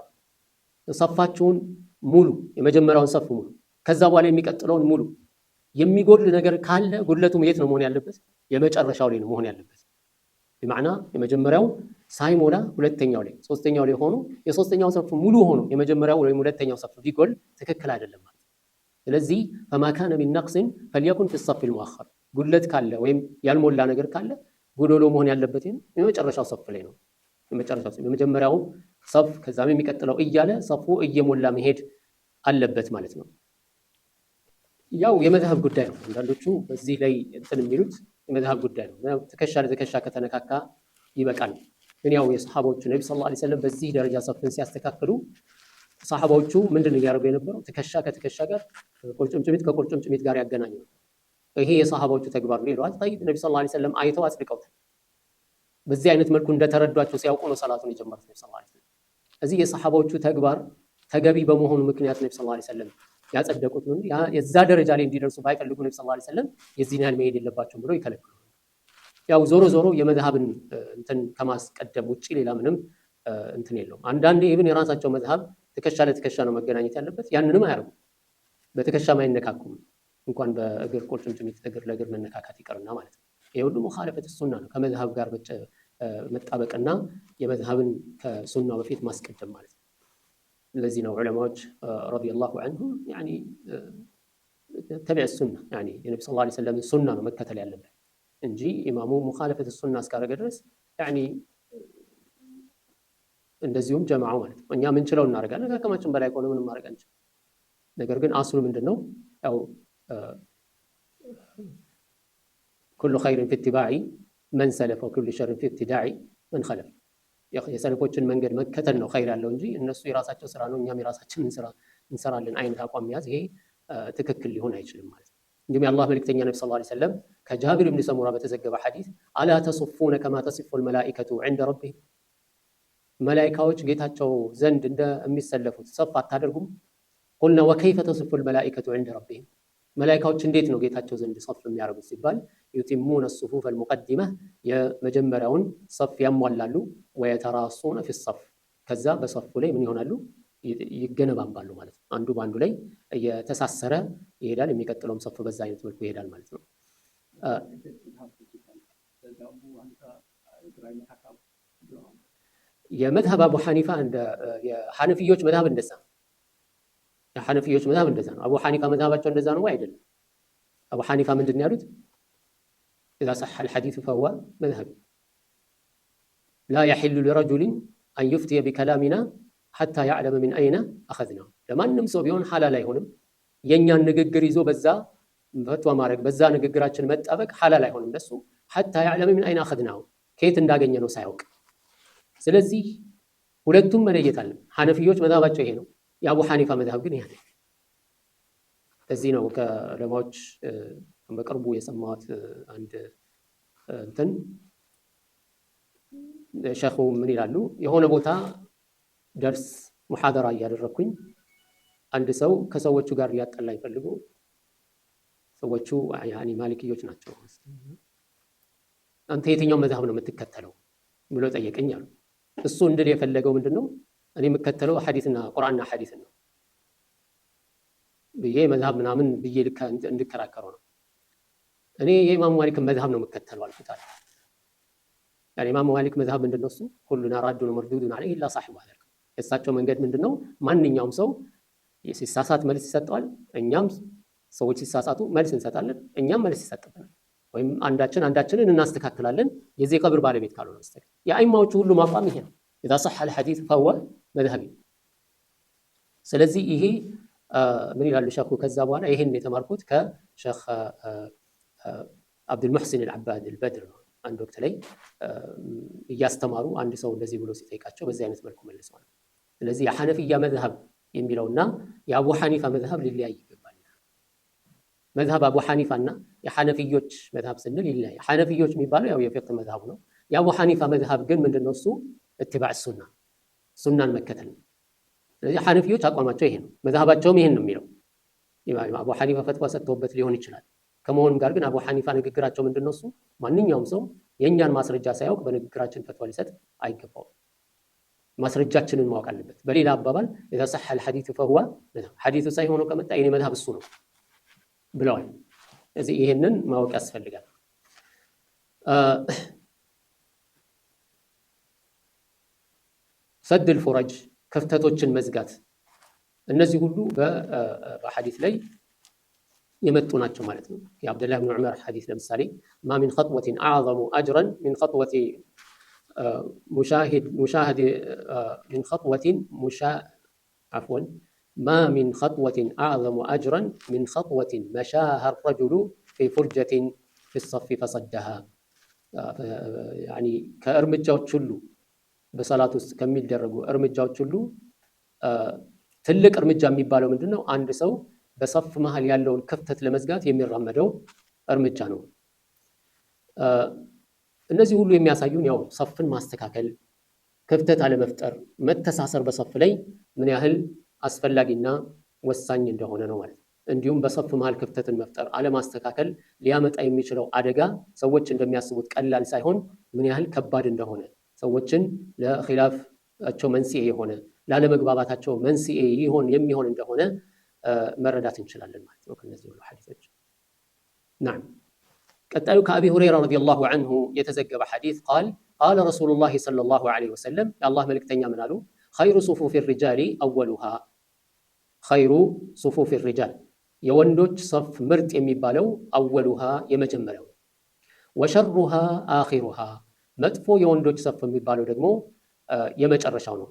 ሰፋችሁን ሙሉ፣ የመጀመሪያውን ሰፍ ሙሉ፣ ከዛ በኋላ የሚቀጥለውን ሙሉ። የሚጎድል ነገር ካለ ጉድለቱም የት ነው መሆን ያለበት? የመጨረሻው ላይ ነው መሆን ያለበት። بمعنى የመጀመሪያው ሳይሞላ ሁለተኛው ላይ ሶስተኛው ላይ ሆኖ የሶስተኛው ሰፍ ሙሉ ሆኖ የመጀመሪያው ወይም ሁለተኛው ሰፍ ቢጎል ትክክል አይደለም ማለት ነው። ስለዚህ فما كان من نقص فليكن في الصف المؤخر ጉድለት ካለ ወይም ያልሞላ ነገር ካለ ጎዶሎ መሆን ያለበት የመጨረሻው ሰፍ ላይ ነው። የመጨረሻው ሰፍ የመጀመሪያው ሰፍ ከዛም የሚቀጥለው እያለ ሰፉ እየሞላ መሄድ አለበት ማለት ነው። ያው የመዝሀብ ጉዳይ ነው። አንዳንዶቹ በዚህ ላይ እንትን የሚሉት የመዝሀብ ጉዳይ ነው። ትከሻ ለትከሻ ከተነካካ ይበቃል። ግን ያው የሰሓባዎቹ ነቢ صلى الله عليه وسلم በዚህ ደረጃ ሰፍን ሲያስተካክሉ ሰሓባዎቹ ምንድን ነው እያደረጉ የነበረው? ትከሻ ከትከሻ ጋር፣ ቁርጭምጭሚት ከቁርጭምጭሚት ጋር ያገናኙ ነበር። ይሄ የሰሓባዎቹ ተግባር ነው ይለዋል። طيب ነቢ صلى الله عليه وسلم አይተው አጽድቀውታል። በዚህ አይነት መልኩ እንደተረዷቸው ሲያውቁ ነው ሰላቱን የጀመሩት ነቢ صلى الله عليه وسلم። እዚህ የሰሓባዎቹ ተግባር ተገቢ በመሆኑ ምክንያት ነቢ صلى الله عليه وسلم ያጸደቁት ነው። የዛ ደረጃ ላይ እንዲደርሱ ባይፈልጉ ነቢ صلى الله عليه وسلم የዚህን ያህል መሄድ የለባቸውም ብለው ይከለክሉ። ያው ዞሮ ዞሮ የመዝሀብን እንትን ከማስቀደም ውጭ ሌላ ምንም እንትን የለውም። አንዳንዴ even የራሳቸው መዝሀብ ትከሻ ለትከሻ ነው መገናኘት ያለበት፣ ያንንም አያደርጉም። በትከሻም አይነካኩም፣ እንኳን በእግር ቁርጭምጭሚት እግር ለእግር መነካካት ይቅርና ማለት ነው። ይሄ ሁሉ مخالفة السنة ነው፣ ከመዝሀብ ጋር መጣበቅና የመዝሀብን ከሱና በፊት ማስቀደም ማለት ነው። ለዚህ ነው ዑለማዎች رضي الله عنهم يعني اتبع السنة يعني የነቢ صلى الله عليه وسلم ሱና ነው መከተል ያለብን እንጂ ኢማሙ مخالفة السنة እስካደረገ ድረስ يعني እንደዚሁም ጀማዓው ማለት ነው። እኛ ምንችለው እናደርጋለን፣ ከአቅማችን በላይ ከሆነ ምንም ማድረግ አንችልም። ነገር ግን አስሉ ምንድን ነው? ያው كل خير في اتباع من سلف وكل شر في ابتداع من خلف። የሰለፎችን መንገድ መከተል ነው ኸይር ያለው እንጂ እነሱ የራሳቸው ስራ ነው እኛም የራሳችንን ስራ እንሰራለን አይነት አቋም መያዝ ይሄ ትክክል ሊሆን አይችልም ማለት ነው። እንዲሁም የአላህ መልእክተኛ ነቢ صلى الله عليه وسلم ከጃቢር ብን ሰሙራ በተዘገበ ሐዲስ ألا تصفون كما تصف الملائكة عند ربهم፣ መላኢካዎች ጌታቸው ዘንድ እንደሚሰለፉት ሰፍ አታደርጉም? قلنا وكيف تصف الملائكة عند ربهم፣ መላኢካዎች እንዴት ነው ጌታቸው ዘንድ ሰፍ የሚያደርጉት ሲባል يتمون الصفوف المقدمة የመጀመሪያውን ሰፍ ያሟላሉ፣ ويتراصون في الصف ከዛ በሰፉ ላይ ምን ይሆናሉ? ይገነባባሉ ማለት ነው። አንዱ በአንዱ ላይ እየተሳሰረ ይሄዳል። የሚቀጥለውም ሰፍ በዛ አይነት መልኩ ይሄዳል ማለት ነው። የመዝሀብ አቡ ሐኒፋ እንደ የሐነፊዮች መዝሀብ እንደዛ ነው። የሐነፊዮች መዝሀብ እንደዛ ነው። አቡ ሐኒፋ መዝሀባቸው እንደዛ ነው ወይ አይደለም? አቡ ሐኒፋ ምንድን ነው ያሉት? إذا صح الحديث فهو مذهبي لا يحل لرجل أن يفتي بكلامنا حتى يعلم من أين أخذناه። ለማንም ሰው ቢሆን ሐላል አይሆንም የእኛን ንግግር ይዞ በዛ ፈትዋ ማድረግ፣ በዛ ንግግራችን መጣበቅ ሐላል አይሆንም ለሱ حتى يعلم من أين أخذناه፣ ከየት እንዳገኘ ነው ሳያውቅ። ስለዚህ ሁለቱም መለየት አለ። ሐነፊዮች መዝሀባቸው ይሄ ነው። የአቡ ሐኒፋ መዝሀብ ግን ይሄ አይደለም። ለዚህ ነው ከዑለማዎች በቅርቡ የሰማሁት አንድ እንትን ሸኹ ምን ይላሉ? የሆነ ቦታ ደርስ ሙሐደራ እያደረግኩኝ አንድ ሰው ከሰዎቹ ጋር ሊያጠላኝ ፈልጎ፣ ሰዎቹ يعني ማሊክዮች ናቸው። አንተ የትኛው መዝሀብ ነው የምትከተለው ብሎ ጠየቀኝ አሉ። እሱ እንድል የፈለገው ምንድን ነው? እኔ የምከተለው ሐዲስና ቁርአንና ሐዲስን ነው ብዬ መዝሀብ ምናምን ብዬ እንድከራከረው ነው። እኔ የኢማሙ ማሊክን መዝሀብ ነው የምከተለው አልኩት አለ። يعني ኢማሙ ማሊክ መዝሀብ ምንድን ነው? እሱ كلنا راد ومردود عليه إلا صاحب هذا። የእሳቸው መንገድ ምንድን ነው? ማንኛውም ሰው ሲሳሳት መልስ ይሰጠዋል። እኛም ሰዎች ሲሳሳቱ መልስ እንሰጣለን። እኛም መልስ ይሰጥብናል። ወይም አንዳችን አንዳችንን እናስተካክላለን የዚህ ቀብር ባለቤት ካልሆነ በስተቀር። የአይማዎቹ ሁሉ አቋም ይሄ ነው። إذا صح الحديث فهو مذهبي። ስለዚህ ይሄ ምን ይላሉ ሸኹ? ከዛ በኋላ ይሄን የተማርኩት ከሸኽ አብዱል ሙሕሲን አልዓባድ አልበድር ነው። አንድ ወቅት ላይ እያስተማሩ አንድ ሰው እንደዚህ ብሎ ሲጠይቃቸው በዚህ አይነት መልኩ መልሰዋል። ስለዚህ የሐነፊያ መዝሀብ የሚለውና የአቡ ሐኒፋ መዝሀብ ሊለያይ ይገባል። መዝሀብ አቡ ሐኒፋና የሐነፊዮች መዝሀብ ስንል ይለያይ። ሐነፊዮች የሚባለው ያው የፊቅህ መዝሀቡ ነው። የአቡ ሐኒፋ መዝሀብ ግን ምንድነው? እሱ اتباع السنة፣ ሱናን መከተል ነው። ስለዚህ ሐነፊዮች አቋማቸው ይሄ ነው። መዝሀባቸውም ይሄን ነው የሚለው። አቡ ሐኒፋ ፈትዋ ሰጥተውበት ሊሆን ይችላል። ከመሆኑም ጋር ግን አቡ ሐኒፋ ንግግራቸው ምንድነው? እሱ ማንኛውም ሰው የእኛን ማስረጃ ሳያውቅ በንግግራችን ፈትዋ ሊሰጥ አይገባውም። ማስረጃችንን ማወቅ አለበት። በሌላ አባባል إذا صح الحديث فهو مذهب፣ ሐዲሱ ሰሒህ ሆኖ ከመጣ የኔ መዝሀብ እሱ ነው ብለዋል። ስለዚህ ይሄንን ማወቅ ያስፈልጋል። سد الفرج ክፍተቶችን መዝጋት፣ እነዚህ ሁሉ በሐዲስ ላይ የመጡ ናቸው ማለት ነው። የአብደላህ ብን ዑመር ሐዲስ ለምሳሌ ما من خطوة أعظم أجرا من خطوة مشاهد مشاهد من خطوة مشا عفوا ما من خطوة أعظم أجرا من خطوة مشاها الرجل في فرجة في الصف فصدها። يعني ከእርምጃዎች ሁሉ፣ በሰላት ውስጥ ከሚደረጉ እርምጃዎች ሁሉ ትልቅ እርምጃ የሚባለው ምንድን ነው? አንድ ሰው በሰፍ መሀል ያለውን ክፍተት ለመዝጋት የሚራመደው እርምጃ ነው። እነዚህ ሁሉ የሚያሳዩን ያው ሰፍን ማስተካከል፣ ክፍተት አለመፍጠር፣ መተሳሰር በሰፍ ላይ ምን ያህል አስፈላጊና ወሳኝ እንደሆነ ነው ማለት ነው። እንዲሁም በሰፍ መሀል ክፍተትን መፍጠር፣ አለማስተካከል ሊያመጣ የሚችለው አደጋ ሰዎች እንደሚያስቡት ቀላል ሳይሆን ምን ያህል ከባድ እንደሆነ፣ ሰዎችን ለኺላፋቸው መንስኤ የሆነ፣ ላለመግባባታቸው መንስኤ ይሆን የሚሆን እንደሆነ መረዳት እንችላለን ማለት ነው ከነዚህ ሁሉ ሐዲሶች። نعم፣ ቀጣዩ ከአቢ ሁረይራ رضي الله عنه የተዘገበ ሐዲስ قال قال رسول الله صلى الله عليه وسلم፣ የአላህ መልእክተኛ ምን አሉ? خير صفوف الرجال أولها። خير صفوف الرجال፣ የወንዶች ሰፍ ምርጥ የሚባለው أولها የመጀመሪያው፣ وشرها آخرها፣ መጥፎ የወንዶች ሰፍ የሚባለው ደግሞ የመጨረሻው ነው።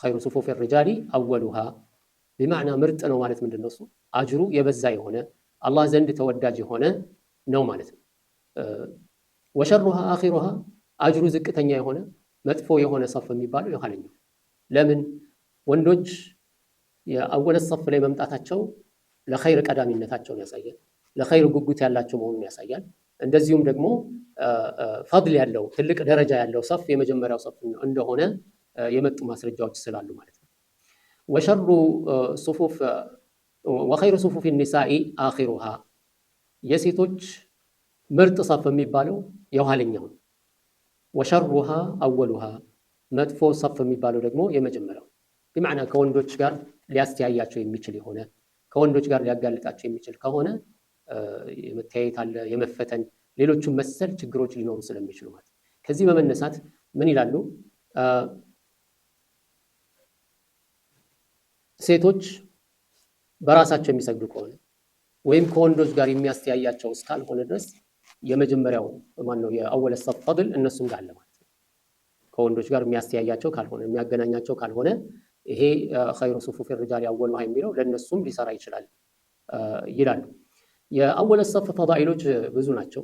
خير صفوف الرجال أولها بمعنى ምርጥ ነው ማለት ምንድን ነው? እሱ አጅሩ የበዛ የሆነ፣ አላህ ዘንድ ተወዳጅ የሆነ ነው ማለት ነው። وشرها آخرها፣ አጅሩ ዝቅተኛ የሆነ፣ መጥፎ የሆነ ሰፍ የሚባለው የኋለኛው። ለምን? ወንዶች የ أول صف ላይ መምጣታቸው ለኸይር ቀዳሚነታቸውን ያሳያል። ለኸይር ጉጉት ያላቸው መሆኑን ያሳያል። እንደዚሁም ደግሞ ፈድል ያለው፣ ትልቅ ደረጃ ያለው ሰፍ የመጀመሪያው ሰፍ እንደሆነ የመጡ ማስረጃዎች ስላሉ ማለት ነው። وشر صفوف وخير صفوف النساء آخرها፣ የሴቶች ምርጥ ሰፍ የሚባለው የኋለኛው ነው። وشرها أولها፣ መጥፎ ሰፍ የሚባለው ደግሞ የመጀመሪያው። بمعنى ከወንዶች ጋር ሊያስተያያቸው የሚችል የሆነ፣ ከወንዶች ጋር ሊያጋልጣቸው የሚችል ከሆነ የመተያየት አለ፣ የመፈተን፣ ሌሎቹም መሰል ችግሮች ሊኖሩ ስለሚችሉ ማለት። ከዚህ በመነሳት ምን ይላሉ? ሴቶች በራሳቸው የሚሰግዱ ከሆነ ወይም ከወንዶች ጋር የሚያስተያያቸው እስካልሆነ ድረስ የመጀመሪያው ማነው የ أول صف ፈድል እነሱም ጋር አለ ማለት ነው። ከወንዶች ጋር የሚያስተያያቸው ካልሆነ፣ የሚያገናኛቸው ካልሆነ ይሄ خير صفوف الرجال أولها የሚለው ለእነሱም ሊሰራ ይችላል ይላሉ። የ أول صف ፈዳኢሎች ብዙ ናቸው።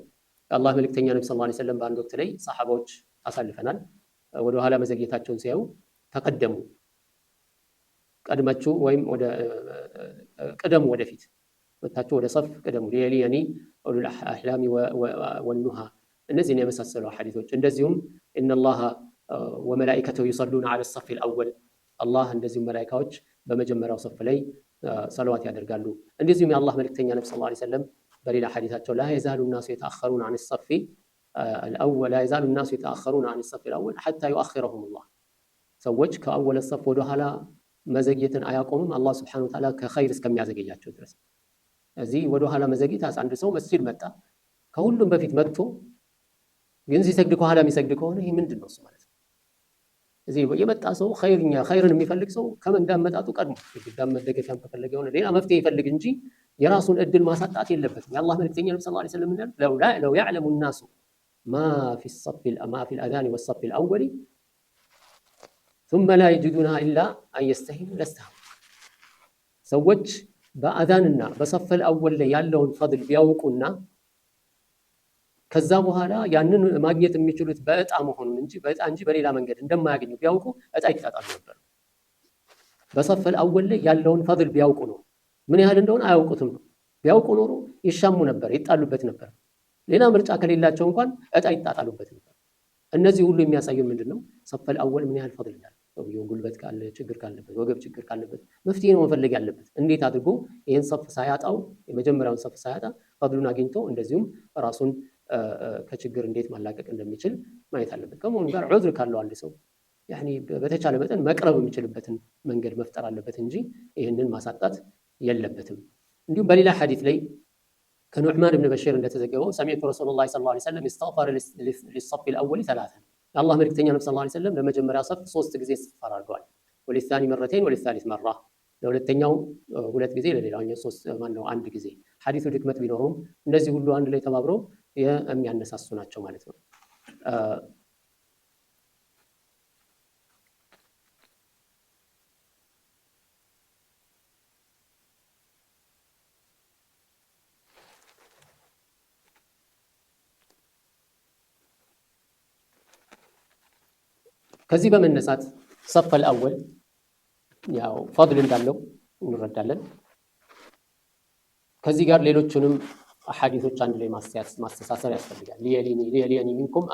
የአላህ መልእክተኛ ነቢ صلى الله عليه وسلم በአንድ ወቅት ላይ ሰሓባዎች አሳልፈናል፣ ወደ ኋላ መዘግየታቸውን ሲያዩ تقدموا፣ ቀድማችሁ ወይም ወደ ቅደሙ፣ ወደፊት መታችሁ ወደ ሰፍ ቅደሙ፣ ليليني أولو الأحلام والنهى፣ እነዚህን የመሳሰሉ ሐዲሶች። እንደዚሁም إن الله وملائكته يصلون على الصف الأول፣ አላህ እንደዚሁም መላኢካዎች በመጀመሪያው ሰፍ ላይ ሰለዋት ያደርጋሉ። እንደዚሁም የአላህ መልእክተኛ ነቢ صلى الله عليه وسلم በሌላ ሐዲሳቸው لا يزال الناس يتأخرون عن الصف الأول لا يزال الناس يتأخرون عن الصف الأول حتى يؤخرهم الله፣ ሰዎች ከ أول صف ወደኋላ መዘግየትን አያቆምም አላህ سبحانه وتعالى ከኸይር እስከሚያዘገያቸው ድረስ። እዚህ ወደ ኋላ መዘግየት፣ አንድ ሰው መስጂድ መጣ፣ ከሁሉም በፊት መጥቶ ግን ሲሰግድ ከኋላ የሚሰግድ ከሆነ ይህ ምንድን ነው እሱ ማለት ነው? እዚህ የመጣ ሰው ኸይርኛ ኸይርን የሚፈልግ ሰው ከምን እንዳመጣጡ ቀድሞ ግድግዳም መደገፊያም ከፈለገ የሆነ ሌላ መፍትሄ ይፈልግ እንጂ የራሱን እድል ማሳጣት የለበትም። የአላህ መልእክተኛ ነቢ صلى الله عليه وسلم እንዳሉት لو يعلم الناس ما في الصف ما في الأذان والصف الأول ثم لا يجدونها إلا أن يستهموا لاستهموا። ሰዎች በአዛንና በ صف الأول ላይ ያለውን ፈድል ቢያውቁና ከዛ በኋላ ያንን ማግኘት የሚችሉት በእጣ መሆኑን እንጂ በእጣ እንጂ በሌላ መንገድ እንደማያገኙ ቢያውቁ እጣ ይጣጣሉ ነበር። በ صف الأول ላይ ያለውን ፈድል ቢያውቁ ነው፣ ምን ያህል እንደሆነ አያውቁትም ነው። ቢያውቁ ኖሮ ይሻሙ ነበር፣ ይጣሉበት ነበር። ሌላ ምርጫ ከሌላቸው እንኳን እጣ ይጣጣሉበት ነበር። እነዚህ ሁሉ የሚያሳዩ ምንድን ነው? صف الأول ምን ያህል ፈድል እንዳለ። ሰውየው ጉልበት ካለ፣ ችግር ካለበት፣ ወገብ ችግር ካለበት መፍትሄ ነው መፈለግ ያለበት። እንዴት አድርጎ ይህን ሰፍ ሳያጣው፣ የመጀመሪያውን ሰፍ ሳያጣ ፈድሉን አግኝቶ እንደዚሁም ራሱን ከችግር እንዴት ማላቀቅ እንደሚችል ማየት አለበት። ከመሆኑ ጋር ዑዝር ካለው አንድ ሰው يعني በተቻለ መጠን መቅረብ የሚችልበትን መንገድ መፍጠር አለበት እንጂ ይህንን ማሳጣት የለበትም። እንዲሁም በሌላ ሐዲት ላይ ከኑዕማን ብን በሺር እንደተዘገበው سمعت رسول الله صلى الله عليه وسلم استغفر للصف الأول ثلاثا። የአላህ መልእክተኛ ነቢ صلى الله عليه وسلم ለመጀመሪያ ሰፍ 3 ጊዜ እስትግፋር አድርገዋል። وللثاني مرتين وللثالث مرة፣ ለሁለተኛው 2 ጊዜ፣ ለሌላኛው 1 ጊዜ። ሐዲሱ ድክመት ቢኖረውም እነዚህ ሁሉ አንድ ላይ ተባብረው የሚያነሳሱ ናቸው ማለት ነው። ከዚህ በመነሳት ሰፍ አልአወል ያው ፈድል እንዳለው እንረዳለን። ከዚህ ጋር ሌሎቹንም አሐዲሶች አንድ ላይ ማስተሳሰር ያስፈልጋል። ሊየሊኒ ሚንኩም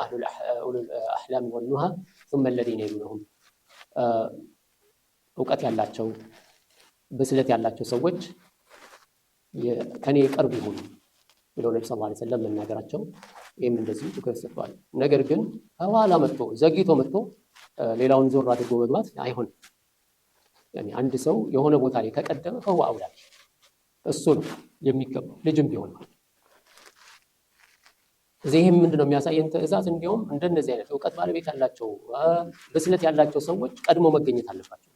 ኡሉል አሕላም ወኑሃ ሱመ አለዚነ የሉነሁም፣ እውቀት ያላቸው ብስለት ያላቸው ሰዎች ከኔ ቅርብ ይሁኑ ብለው ነቢ ሰለላሁ ዐለይሂ ወሰለም መናገራቸው ይህም እንደዚሁ ትኩረት ሰጥተዋል። ነገር ግን ከኋላ መጥቶ ዘግይቶ መጥቶ ሌላውን ዞር አድርጎ መግባት አይሆንም። ያኒ አንድ ሰው የሆነ ቦታ ላይ ከቀደመ ፈሁወ አውላ እሱ ነው የሚገባው ልጅም ቢሆን ማለት ነው። እዚህ ምንድነው የሚያሳየን ትዕዛዝ? እንዲያውም እንደነዚህ አይነት እውቀት ባለቤት ያላቸው ብስለት ያላቸው ሰዎች ቀድሞ መገኘት አለባቸው።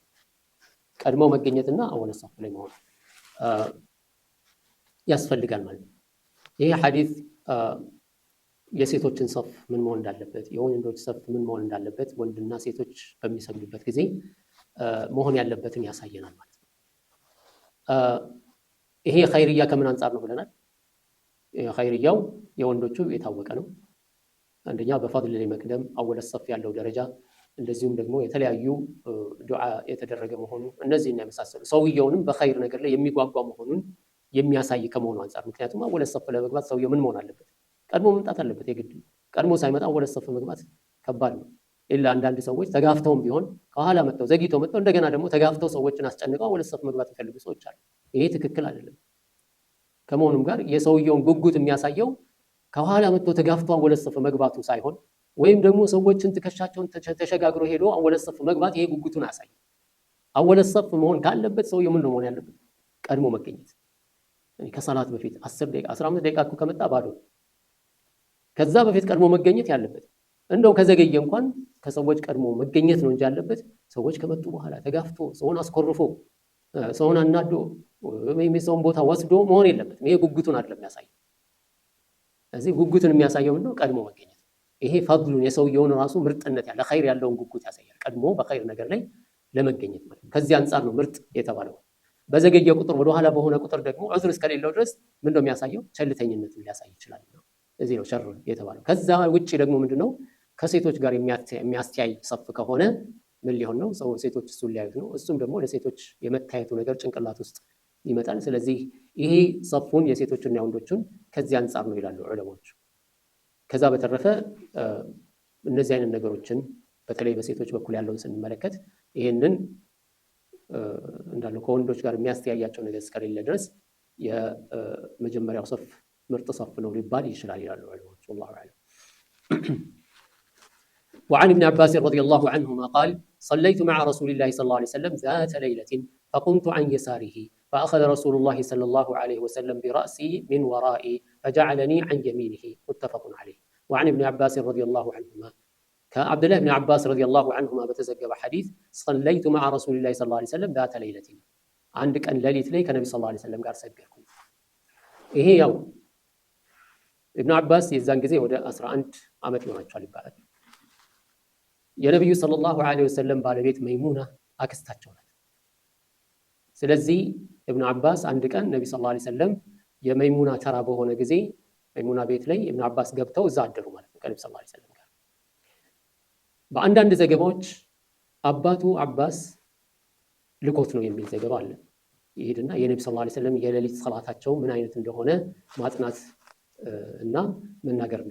ቀድሞ መገኘትና አወለ ሰፍ ላይ መሆን ያስፈልጋል ማለት ነው። ይሄ ሐዲስ የሴቶችን ሰፍ ምን መሆን እንዳለበት፣ የወንዶች ሰፍ ምን መሆን እንዳለበት ወንድና ሴቶች በሚሰግዱበት ጊዜ መሆን ያለበትን ያሳየናል ማለት ነው። ይሄ ኸይርያ ከምን አንፃር ነው ብለናል? ኸይርያው የወንዶቹ የታወቀ ነው። አንደኛ በፈድል ላይ መቅደም፣ አወለ ሰፍ ያለው ደረጃ፣ እንደዚሁም ደግሞ የተለያዩ ዱዓ የተደረገ መሆኑ፣ እነዚህና የመሳሰሉ ሰውየውንም በኸይር ነገር ላይ የሚጓጓ መሆኑን የሚያሳይ ከመሆኑ አንፃር። ምክንያቱም አወለ ሰፍ ለመግባት ሰውየው ምን መሆን አለበት? ቀድሞ መምጣት አለበት። የግድ ቀድሞ ሳይመጣ አወለ ሰፍ መግባት ከባድ ነው። ኢላ አንዳንድ ሰዎች ተጋፍተውም ቢሆን ከኋላ መጥተው ዘግይተው መጥተው እንደገና ደግሞ ተጋፍተው ሰዎችን አስጨንቀው አወለ ሰፍ መግባት የሚፈልጉ ሰዎች አሉ። ይሄ ትክክል አይደለም። ከመሆኑም ጋር የሰውየውን ጉጉት የሚያሳየው ከኋላ መጥቶ ተጋፍቶ አወለ ሰፍ መግባቱ ሳይሆን ወይም ደግሞ ሰዎችን ትከሻቸውን ተሸጋግሮ ሄዶ አወለ ሰፍ መግባት ይሄ ጉጉቱን አያሳይም። አወለ ሰፍ መሆን ካለበት ሰውየው ምን ነው መሆን ያለበት? ቀድሞ መገኘት። ከሰላት በፊት 10 ደቂቃ 15 ደቂቃ እኮ ከመጣ ባዶ። ከዛ በፊት ቀድሞ መገኘት ያለበት፣ እንደው ከዘገየ እንኳን ከሰዎች ቀድሞ መገኘት ነው እንጂ ያለበት ሰዎች ከመጡ በኋላ ተጋፍቶ ሰውን አስኮርፎ ሰውን አናዶ ወይም የሰውን ቦታ ወስዶ መሆን የለበትም። ይሄ ጉጉቱን አይደለም የሚያሳየው። ስለዚህ ጉጉቱን የሚያሳየው ምንድነው? ቀድሞ መገኘት። ይሄ ፈድሉን የሰውየውን ራሱ ምርጥነት ያለ ኸይር ያለውን ጉጉት ያሳያል። ቀድሞ በኸይር ነገር ላይ ለመገኘት ማለት ነው። ከዚህ አንፃር ነው ምርጥ የተባለው። በዘገየ ቁጥር ወደ ኋላ በሆነ ቁጥር ደግሞ ዑዝር እስከሌለው ድረስ ምንድነው የሚያሳየው? ቸልተኝነትን ሊያሳይ ይችላል። እዚህ ነው ሸር የተባለው። ከዛ ውጪ ደግሞ ምንድነው? ከሴቶች ጋር የሚያስተያይ ሰፍ ከሆነ ምን ሊሆን ነው? ሰው ሴቶች እሱን ሊያዩት ነው። እሱም ደግሞ ለሴቶች የመታየቱ ነገር ጭንቅላት ውስጥ ይመጣል። ስለዚህ ይሄ ሰፉን የሴቶችና የወንዶችን ከዚህ አንፃር ነው ይላሉ ዑለማዎች። ከዛ በተረፈ እነዚህ አይነት ነገሮችን በተለይ በሴቶች በኩል ያለውን ስንመለከት ይሄንን እንዳለው ከወንዶች ጋር የሚያስተያያቸው ነገር እስከሌለ ድረስ የመጀመሪያው ሰፍ ምርጥ ሰፍ ነው ሊባል ይችላል ይላሉ ዑለማዎች። والله أعلم። وعن ابن عباس رضي الله عنهما قال صليت مع رسول الله صلى الله عليه وسلم ذات ليلة فقمت عن يساره فأخذ رسول الله صلى الله عليه وسلم برأسي من ورائي فجعلني عن يمينه متفق عليه. وعن ابن عباس رضي الله عنهما كعبد الله بن عباس رضي الله عنهما بتزجب حديث صليت مع رسول الله صلى الله عليه وسلم ذات ليلة عندك أن ليلة لي كان النبي صلى الله عليه وسلم قال سجلكم إيه يوم ابن عباس يزان ጊዜ ወደ 11 ዓመት ይሆናቸዋል ይባላል። የነብዩ ሰለላሁ ዐለይሂ ወሰለም ባለቤት መይሙና አክስታቸው ናት። ስለዚህ ኢብኑ አባስ አንድ ቀን ነብዩ ሰለላሁ ዐለይሂ ወሰለም የመይሙና ተራ በሆነ ጊዜ መይሙና ቤት ላይ ኢብኑ አባስ ገብተው እዛ አደሩ ማለት ነው ከነብዩ ሰለላሁ ዐለይሂ ወሰለም ጋር። በአንዳንድ ዘገባዎች አባቱ አባስ ልኮት ነው የሚል ዘገባ አለ። ይሄድና የነብዩ ሰለላሁ ዐለይሂ ወሰለም የሌሊት ሰላታቸው ምን አይነት እንደሆነ ማጥናት እና መናገር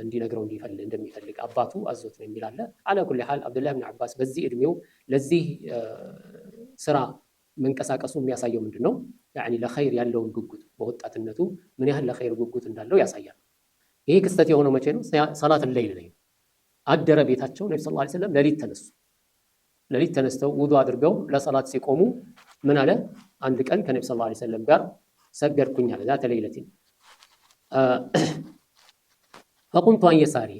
እንዲነግረው እንደሚፈልግ አባቱ አዞት ነው የሚል አለ። አላ ኩሊ ሐል አብዱላህ ኢብኑ አባስ በዚህ እድሜው ለዚህ ስራ መንቀሳቀሱ የሚያሳየው ምንድነው? ያኒ ለኸይር ያለውን ጉጉት በወጣትነቱ ምን ያህል ለኸይር ጉጉት እንዳለው ያሳያል። ይሄ ክስተት የሆነው መቼ ነው? ሰላት ሌሊት ላይ አደረ ቤታቸው ነብዩ ሰለላሁ ዐለይሂ ወሰለም ሌሊት ተነሱ። ሌሊት ተነስተው ውዱ አድርገው ለሰላት ሲቆሙ ምን አለ? አንድ ቀን ከነብዩ ሰለላሁ ዐለይሂ ወሰለም ጋር ሰገድኩኝ አለ። ዛተ ሌሊት فقمت عن يساره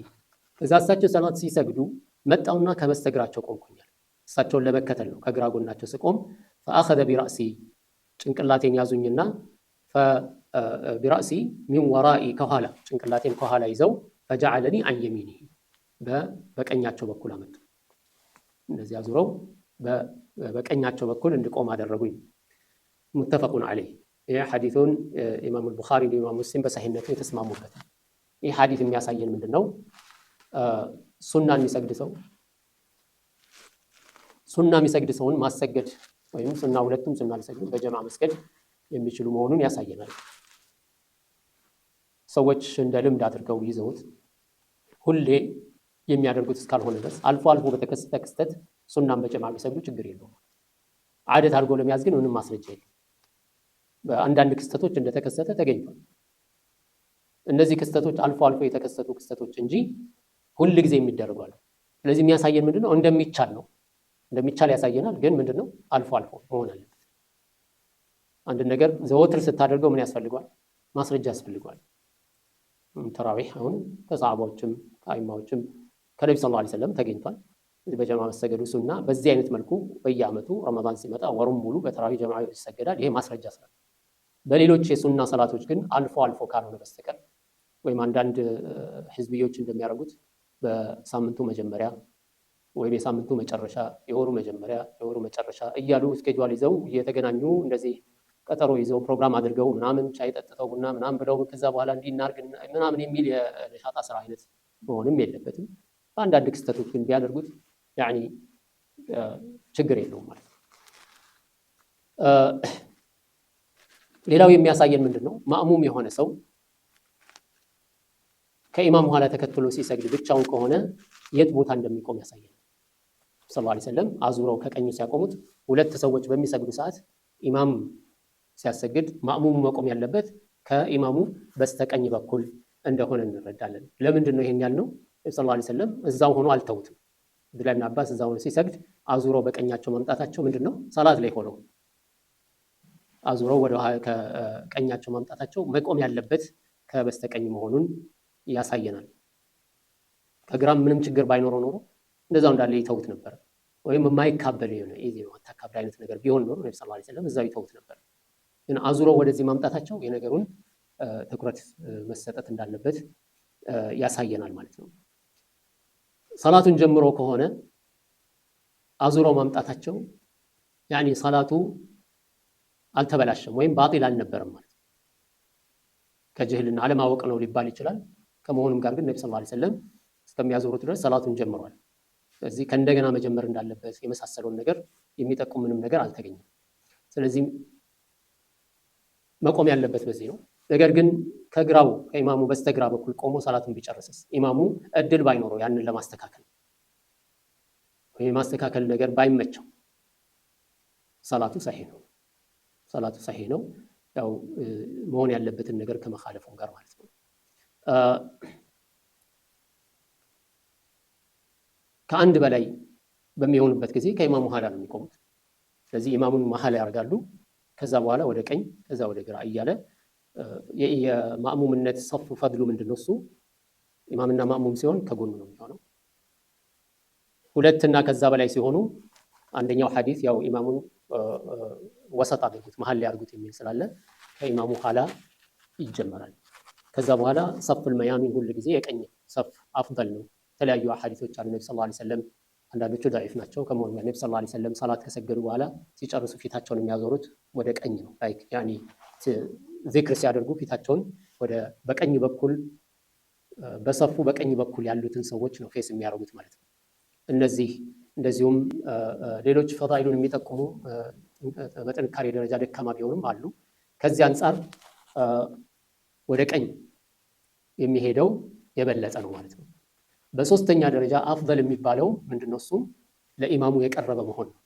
እዛ እሳቸው ሰላት ሲሰግዱ መጣውና ከበስተግራቸው ቆምኩኛል። እሳቸውን ለመከተል ነው። ከግራ ጎናቸው ስቆም فأخذ برأسي ጭንቅላቴን ያዙኝና برأسي من ورائي ከኋላ ጭንቅላቴን ከኋላ ይዘው فجعلني عن يمينه በቀኛቸው በኩል አመጡ። እነዚህ አዙረው በቀኛቸው በኩል እንድቆም አደረጉኝ። متفق عليه። ይህ ሐዲሱን ኢማሙ ቡኻሪ ኢማሙ ሙስሊም በሰሒህነቱ የተስማሙበት። ይህ ሐዲስ የሚያሳየን ምንድን ነው? ሱና የሚሰግድ ሰው ሱና የሚሰግድ ሰውን ማሰገድ ወይም ሱና ሁለቱም ሱና ሊሰግዱ በጀማ መስገድ የሚችሉ መሆኑን ያሳየናል። ሰዎች እንደ ልምድ አድርገው ይዘውት ሁሌ የሚያደርጉት እስካልሆነ ድረስ አልፎ አልፎ በተከሰተ ክስተት ሱናን በጀማ ቢሰግዱ ችግር የለውም። عادة አድርጎ ለመያዝ ግን ምንም ማስረጃ የለም። በአንዳንድ ክስተቶች እንደተከሰተ ተገኝቷል። እነዚህ ክስተቶች አልፎ አልፎ የተከሰቱ ክስተቶች እንጂ ሁል ጊዜ የሚደረጉ አሉ። ስለዚህ የሚያሳየን ምንድነው? እንደሚቻል ነው። እንደሚቻል ያሳየናል። ግን ምንድነው? አልፎ አልፎ መሆን አለበት። አንድ ነገር ዘወትር ስታደርገው ምን ያስፈልገዋል? ማስረጃ ያስፈልገዋል። ተራዊህ አሁን ከሰሃባዎችም ከአይማዎችም ከነቢ صلى الله عليه وسلم ተገኝቷል። በጀማ መሰገዱ ሱና በዚህ አይነት መልኩ በየዓመቱ ረመዳን ሲመጣ ወሩም ሙሉ በተራዊህ ጀማ ይሰገዳል። ይሄ ማስረጃ ስላለ፣ በሌሎች የሱና ሰላቶች ግን አልፎ አልፎ ካልሆነ በስተቀር ወይም አንዳንድ ህዝብዮች እንደሚያደርጉት በሳምንቱ መጀመሪያ ወይም የሳምንቱ መጨረሻ፣ የወሩ መጀመሪያ፣ የወሩ መጨረሻ እያሉ schedule ይዘው እየተገናኙ እንደዚህ ቀጠሮ ይዘው ፕሮግራም አድርገው ምናምን ሻይ ጠጥተው ቡና ምናምን ብለው ከዛ በኋላ እንዲህ እናድርግ ምናምን የሚል የነሻጣ ስራ አይነት መሆንም የለበትም። በአንዳንድ ክስተቶች ግን ቢያደርጉት يعني ችግር የለውም ማለት ነው። ሌላው የሚያሳየን ምንድን ነው? ማእሙም የሆነ ሰው ከኢማም ኋላ ተከትሎ ሲሰግድ ብቻውን ከሆነ የት ቦታ እንደሚቆም ያሳየናል። صلى الله عليه وسلم አዙረው ከቀኙ ሲያቆሙት ሁለት ሰዎች በሚሰግዱ ሰዓት ኢማም ሲያሰግድ ማእሙሙ መቆም ያለበት ከኢማሙ በስተቀኝ በኩል እንደሆነ እንረዳለን። ለምንድን ነው ይሄን ያልነው? صلى الله عليه وسلم እዛው ሆኖ አልተውትም። አብዱላህ ብን አባስ እዛው ሆኖ ሲሰግድ አዙረው በቀኛቸው ማምጣታቸው ምንድን ነው? ሰላት ላይ ሆነው አዙረው ወደ ከቀኛቸው ማምጣታቸው መቆም ያለበት ከበስተቀኝ መሆኑን ያሳየናል። ከግራም ምንም ችግር ባይኖረው ኖሮ እንደዛው እንዳለ ይተውት ነበር። ወይም የማይካበል የሆነ ኢዚ ነው አታካብድ አይነት ነገር ቢሆን ኖሮ ነብዩ صلى الله عليه وسلم እዛው ይተውት ነበር። ግን አዙረው ወደዚህ ማምጣታቸው የነገሩን ትኩረት መሰጠት እንዳለበት ያሳየናል ማለት ነው። ሰላቱን ጀምሮ ከሆነ አዙረው ማምጣታቸው يعني ሰላቱ አልተበላሸም ወይም ባጢል አልነበረም ማለት ነው። ከጅህልና አለማወቅ ነው ሊባል ይችላል። ከመሆኑም ጋር ግን ነቢ صلى الله عليه وسلم እስከሚያዞሩት ድረስ ሰላቱን ጀምሯል። ስለዚህ ከእንደገና መጀመር እንዳለበት የመሳሰለውን ነገር የሚጠቁም ምንም ነገር አልተገኘም። ስለዚህ መቆም ያለበት በዚህ ነው። ነገር ግን ከግራው ከኢማሙ በስተግራ በኩል ቆሞ ሰላቱን ቢጨርስስ ኢማሙ እድል ባይኖረው ያንን ለማስተካከል ወይ የማስተካከል ነገር ባይመቸው ሰላቱ ሰሒህ ነው። ሰላቱ ሰሒህ ነው። ያው መሆን ያለበትን ነገር ከመኻለፉም ጋር ማለት ነው። ከአንድ በላይ በሚሆኑበት ጊዜ ከኢማሙ ኋላ ነው የሚቆሙት። ስለዚህ ኢማሙን መሀል ያደርጋሉ። ከዛ በኋላ ወደ ቀኝ ከዛ ወደ ግራ እያለ የማእሙምነት ሰፉ ፈድሉ ምንድን ነው? እሱ ኢማምና ማእሙም ሲሆን ከጎኑ ነው የሚሆነው። ሁለትና ከዛ በላይ ሲሆኑ አንደኛው ሐዲስ ያው ኢማሙን ወሰጥ አድርጉት መሀል ላይ አድርጉት የሚል ስላለ ከኢማሙ ኋላ ይጀመራል። ከዛ በኋላ صف الميامن ሁል ጊዜ የቀኝ ሰፍ أفضل ነው። የተለያዩ ሐዲሶች አሉ። ነቢ صلى الله عليه وسلم አንዳንዶቹ ضعيف ናቸው። ከመሆኑ ጋር ነቢ صلى الله عليه وسلم ሰላት ከሰገዱ በኋላ ሲጨርሱ ፊታቸውን የሚያዞሩት ወደ ቀኝ ነው። like يعني ዚክር ሲያደርጉ ፊታቸውን ወደ በቀኝ በኩል በሰፉ በቀኝ በኩል ያሉትን ሰዎች ነው face የሚያደርጉት ማለት ነው። እነዚህ እንደዚሁም ሌሎች ፈዳኢሉን የሚጠቁሙ በጥንካሬ ደረጃ ደካማ ቢሆኑም አሉ። ከዚህ አንጻር ወደ ቀኝ የሚሄደው የበለጠ ነው ማለት ነው። በሶስተኛ ደረጃ أفضل የሚባለው ምንድነው? እሱም ለኢማሙ የቀረበ መሆን ነው።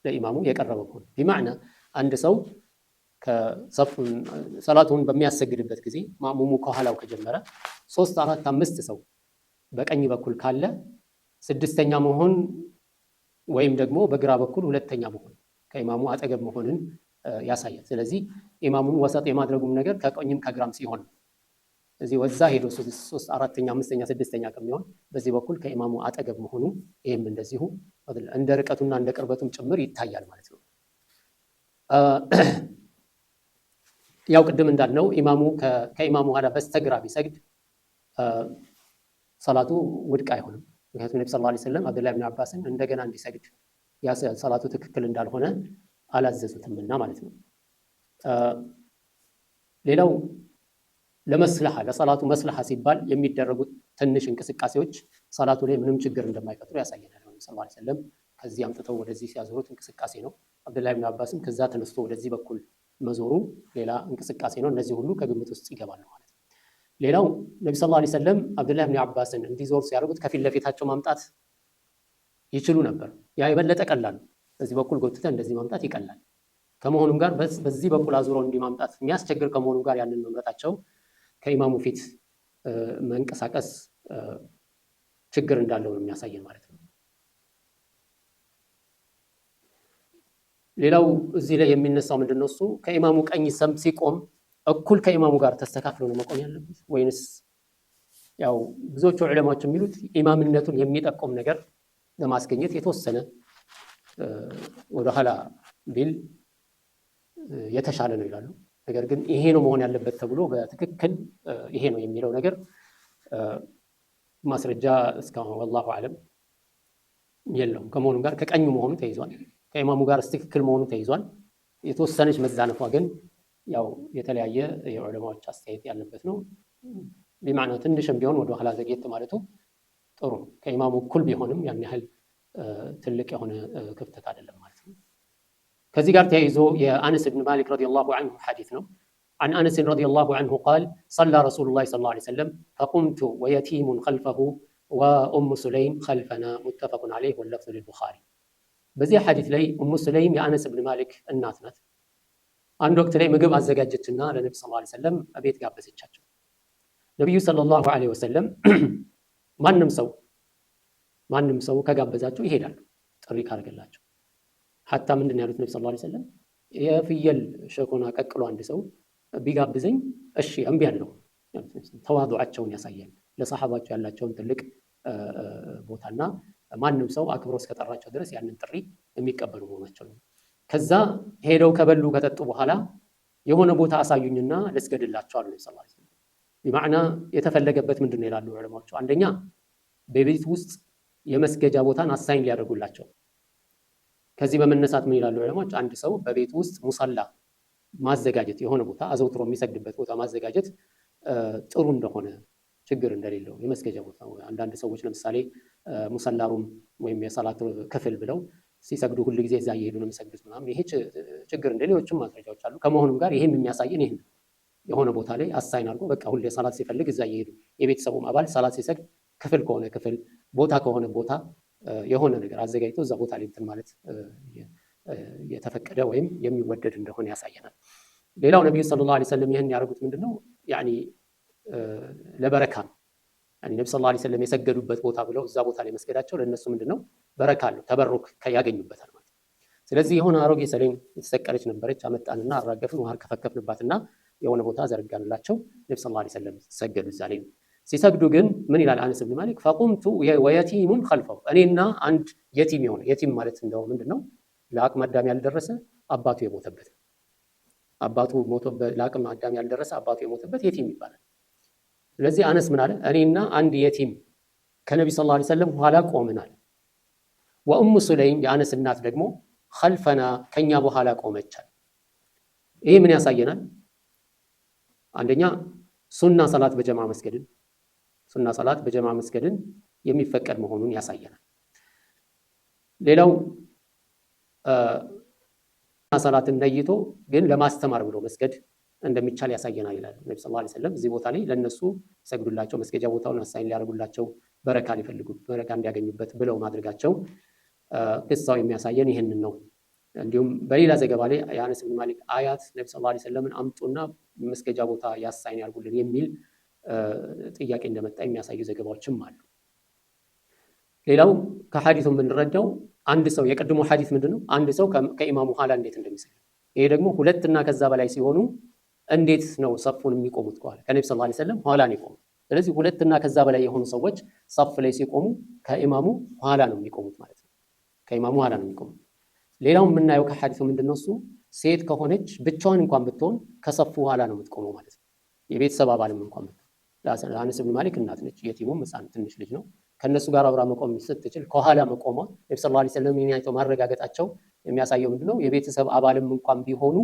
ለኢማሙ የቀረበ መሆን بمعنى አንድ ሰው ሰላቱን በሚያሰግድበት ጊዜ ማእሙሙ ከኋላው ከጀመረ ሶስት፣ አራት፣ አምስት ሰው በቀኝ በኩል ካለ ስድስተኛ መሆን ወይም ደግሞ በግራ በኩል ሁለተኛ መሆን ከኢማሙ አጠገብ መሆንን ያሳያል። ስለዚህ ኢማሙን ወሰጥ የማድረጉም ነገር ከቀኝም ከግራም ሲሆን እዚህ ወዛ ሄዶ ሶስት አራተኛ አምስተኛ ስድስተኛ ከሚሆን በዚህ በኩል ከኢማሙ አጠገብ መሆኑ ይህም እንደዚሁ እንደ ርቀቱና እንደ ቅርበቱም ጭምር ይታያል ማለት ነው። ያው ቅድም እንዳልነው ኢማሙ ከኢማሙ ኋላ በስተግራ ቢሰግድ ሰላቱ ውድቅ አይሆንም። ምክንያቱም ነቢ ሰለላሁ ዐለይሂ ወሰለም አብዱላህ ብን አባስን እንደገና እንዲሰግድ ሰላቱ ትክክል እንዳልሆነ አላዘዙትምና ማለት ነው። ሌላው ለመስለሃ ለሰላቱ መስለሃ ሲባል የሚደረጉት ትንሽ እንቅስቃሴዎች ሰላቱ ላይ ምንም ችግር እንደማይፈጥሩ ያሳየናል። ነቢ ሰለላሁ ዐለይሂ ወሰለም ከዚህ አምጥተው ወደዚህ ሲያዞሩት እንቅስቃሴ ነው። አብዱላህ ብን አባስም ከዛ ተነስቶ ወደዚህ በኩል መዞሩ ሌላ እንቅስቃሴ ነው። እነዚህ ሁሉ ከግምት ውስጥ ይገባሉ ማለት ነው። ሌላው ነቢ ሰለላሁ ዐለይሂ ወሰለም አብዱላህ ብን አባስን እንዲዞር ሲያደርጉት ከፊት ለፊታቸው ማምጣት ይችሉ ነበር። ያ የበለጠ ቀላል ነው። በዚህ በኩል ጎትተህ እንደዚህ ማምጣት ይቀላል። ከመሆኑም ጋር በዚህ በኩል አዙረው እንዲህ ማምጣት የሚያስቸግር ከመሆኑም ጋር ያንን መምረጣቸው ከኢማሙ ፊት መንቀሳቀስ ችግር እንዳለው ነው የሚያሳየን ማለት ነው። ሌላው እዚህ ላይ የሚነሳው ምንድን ነው? እሱ ከኢማሙ ቀኝ ሰም ሲቆም እኩል ከኢማሙ ጋር ተስተካክሎ ነው መቆም ያለበት ወይንስ? ያው ብዙዎቹ ዑለማዎች የሚሉት ኢማምነቱን የሚጠቁም ነገር ለማስገኘት የተወሰነ ወደኋላ ቢል የተሻለ ነው ይላሉ። ነገር ግን ይሄ ነው መሆን ያለበት ተብሎ በትክክል ይሄ ነው የሚለው ነገር ማስረጃ እስካሁን ወላሁ አለም የለውም። ከመሆኑም ጋር ከቀኙ መሆኑ ተይዟል፣ ከኢማሙ ጋር ትክክል መሆኑ ተይዟል። የተወሰነች መዛነፏ ግን ያው የተለያየ የዑለማዎች አስተያየት ያለበት ነው። ቢማዕና ትንሽም ቢሆን ወደ ኋላ ዘግየት ማለቱ ጥሩ ነው። ከኢማሙ እኩል ቢሆንም ያን ያህል ትልቅ የሆነ ክፍተት አይደለም ማለት ነው። ከዚህ ጋር ተያይዞ የአነስ ብን ማሊክ ረዲየላሁ ዐንሁ ሐዲስ ነው። عن أنس رضي الله عنه قال صلى رسول الله صلى الله عليه وسلم فقمت ويتيم خلفه وأم سليم خلفنا متفق عليه واللفظ للبخاري። በዚህ ሐዲስ ላይ ኡሙ ሱለይም የአነስ ብን ማሊክ እናት ናት። አንድ ወቅት ላይ ምግብ አዘጋጀችና ለነቢ ሰለላሁ ዐለይሂ ወሰለም ቤት ጋበዘቻቸው። ነቢዩ ሰለላሁ ዐለይሂ ወሰለም ማንም ሰው ከጋበዛቸው ይሄዳሉ፣ ጥሪ ካደረገላቸው። ሐታ ምንድን ነው ያሉት ነቢ ሰለላሁ ዐለይሂ ወሰለም? የፍየል ሸኮና ቀቅሎ አንድ ሰው ቢጋብዘኝ እሺ እምቢ አለው። ተዋዱዓቸውን ያሳያል። ለሰሓባቸው ያላቸውን ትልቅ ቦታና ማንም ሰው አክብሮ እስከጠራቸው ድረስ ያንን ጥሪ የሚቀበሉ መሆናቸው ነው። ከዛ ሄደው ከበሉ ከጠጡ በኋላ የሆነ ቦታ አሳዩኝና ልስገድላቸው አሉ ነቢ ሰለላሁ ዐለይሂ ወሰለም። ቢማዕና የተፈለገበት ምንድን ነው ይላሉ ዑለማዎቹ። አንደኛ በቤት ውስጥ የመስገጃ ቦታን assign ሊያደርጉላቸው። ከዚህ በመነሳት ምን ይላሉ ዑለማዎች? አንድ ሰው በቤት ውስጥ ሙሰላ ማዘጋጀት፣ የሆነ ቦታ አዘውትሮ የሚሰግድበት ቦታ ማዘጋጀት ጥሩ እንደሆነ፣ ችግር እንደሌለው የመስገጃ ቦታ። አንዳንድ ሰዎች ለምሳሌ ሙሰላ room ወይም የሰላት ክፍል ብለው ሲሰግዱ ሁል ጊዜ እዛ እየሄዱ ነው የሚሰግዱት ምናምን፣ ይሄ ችግር እንደ ሌሎችም ማስረጃዎች አሉ። ከመሆኑም ጋር ይሄም የሚያሳየን ይህን የሆነ ቦታ ላይ assign አድርጎ በቃ ሁሌ ሰላት ሲፈልግ እዛ እየሄዱ የቤተሰቡም አባል ሰላት ሲሰግድ ክፍል ከሆነ ክፍል፣ ቦታ ከሆነ ቦታ፣ የሆነ ነገር አዘጋጅቶ እዛ ቦታ ላይ እንትን ማለት የተፈቀደ ወይም የሚወደድ እንደሆነ ያሳየናል። ሌላው ነቢዩ ሰለላሁ ዐለይሂ ወሰለም ይህን ያደረጉት ምንድን ነው? ያኒ ለበረካ ነው። ያኒ ነቢ ሰለላሁ ዐለይሂ ወሰለም የሰገዱበት ቦታ ብለው እዛ ቦታ ላይ መስገዳቸው ለእነሱ ምንድን ነው? በረካ አለው፣ ተበሩክ ያገኙበታል ማለት ነው። ስለዚህ የሆነ አሮጌ ሰሌን የተሰቀለች ነበረች፣ አመጣንና አራገፍን፣ ውሃ ከፈከፍንባትና የሆነ ቦታ ዘረጋንላቸው። ነቢ ሰለላሁ ዐለይሂ ወሰለም ሰገዱ እዛ ላይ። ሲሰግዱ ግን ምን ይላል አነስ ብን ማሊክ? فقمت ويتيم خلفه፣ እኔና አንድ የቲም የሆነ፣ የቲም ማለት እንደው ምንድን ነው? ለአቅመ አዳም ያልደረሰ አባቱ የሞተበት፣ አባቱ ሞቶበት ለአቅመ አዳም ያልደረሰ አባቱ የሞተበት የቲም ይባላል። ስለዚህ አነስ ምን አለ? እኔና አንድ የቲም ከነቢ ሰለላሁ ዐለይሂ ወሰለም ኋላ ቆመናል። وأم سليم የአነስ እናት ደግሞ خلفنا ከኛ በኋላ ቆመቻል። ይሄ ምን ያሳየናል? አንደኛ ሱና ሰላት በጀማ መስገድን የሚፈቀድ መሆኑን ያሳየናል። ሌላው ሰላትን ነይቶ ግን ለማስተማር ብሎ መስገድ እንደሚቻል ያሳየናል ይላል። ነቢ ሰለላሁ ዐለይሂ ወሰለም እዚህ ቦታ ላይ ለእነሱ ሰግዱላቸው፣ መስገጃ ቦታውን assign ሊያደርጉላቸው፣ በረካ ሊፈልጉ፣ በረካ እንዲያገኙበት ብለው ማድረጋቸው ቅሳው የሚያሳየን ይህንን ነው። እንዲሁም በሌላ ዘገባ ላይ የአነስ ብን ማሊክ አያት ነቢ ሰለላሁ ዐለይሂ ወሰለምን አምጡና መስገጃ ቦታ ያ assign ያርጉልን የሚል ጥያቄ እንደመጣ የሚያሳዩ ዘገባዎችም አሉ። ሌላው ከሐዲሱ የምንረዳው አንድ ሰው፣ የቅድሙ ሐዲስ ምንድን ነው? አንድ ሰው ከኢማሙ ኋላ እንዴት እንደሚሰግድ። ይሄ ደግሞ ሁለትና ከዛ በላይ ሲሆኑ እንዴት ነው ሰፉን የሚቆሙት? ከኋላ ከነቢ ስ ላ ሰለም ኋላ ነው የቆሙት። ስለዚህ ሁለትና ከዛ በላይ የሆኑ ሰዎች ሰፍ ላይ ሲቆሙ ከኢማሙ ኋላ ነው የሚቆሙት ማለት ነው። ከኢማሙ ኋላ ነው የሚቆሙት። ሌላው የምናየው ከሐዲሱ ምንድነው? እሱ ሴት ከሆነች ብቻዋን እንኳን ብትሆን ከሰፉ ኋላ ነው የምትቆመው ማለት ነው። የቤተሰብ አባልም እንኳን ብትሆን ለአነስ ብን ማሊክ እናት ነች፣ የቲሙም ሕፃን ትንሽ ልጅ ነው። ከእነሱ ጋር አብራ መቆም ስትችል ከኋላ መቆሟ ነቢ ስ ላ ሰለም አይተው ማረጋገጣቸው የሚያሳየው ምንድነው? የቤተሰብ አባልም እንኳን ቢሆኑ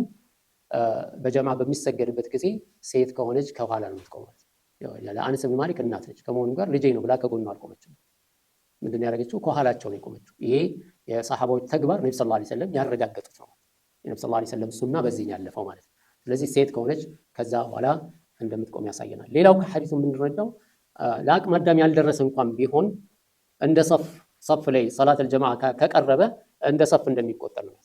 በጀማ በሚሰገድበት ጊዜ ሴት ከሆነች ከኋላ ነው የምትቆመው። ለአነስ ብን ማሊክ እናት ነች፣ ከመሆኑ ጋር ልጄ ነው ብላ ከጎኗ አልቆመችም። ምንድን ነው ያደረገችው? ከኋላቸው ነው የቆመችው። ይሄ የሰሓባዎች ተግባር ነቢ ስ ላ ሰለም ያረጋገጡት ነው። የነቢ ስ ላ ሰለም ሱና በዚህ ያለፈው ማለት ነው። ስለዚህ ሴት ከሆነች ከዛ በኋላ እንደምትቆም ያሳየናል። ሌላው ከሐዲሱ የምንረዳው ለአቅመ አዳም ያልደረሰ እንኳን ቢሆን እንደ ሰፍ ላይ ሰላት አልጀማዓ ከቀረበ እንደ ሰፍ እንደሚቆጠር ነው።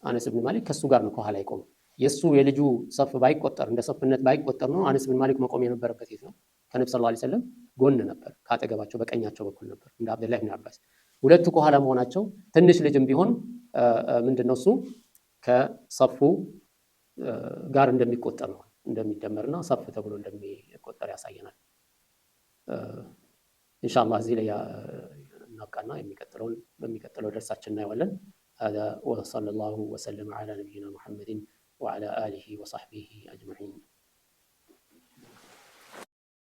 አነስ ብን ማሊክ ከሱ ጋር ነው ከኋላ የቆመው። የሱ የልጁ ሰፍ ባይቆጠር እንደ ሰፍነት ባይቆጠር ነው አነስ ብን ማሊክ መቆም የነበረበት የት ነው? ከነቢ ስ ላ ሰለም ጎን ነበር፣ ከአጠገባቸው በቀኛቸው በኩል ነበር፣ እንደ አብደላህ ብን አባስ። ሁለቱ ከኋላ መሆናቸው ትንሽ ልጅም ቢሆን ምንድነው እሱ ከሰፉ ጋር እንደሚቆጠር ነው እንደሚደመርና ሰፍ ተብሎ እንደሚቆጠር ያሳየናል። ኢንሻአላህ እዚህ ላይ እናብቃና የሚቀጥለውን በሚቀጥለው ደርሳችን እናየዋለን። هذا وصلى الله وسلم على نبينا محمد وعلى آله وصحبه أجمعين.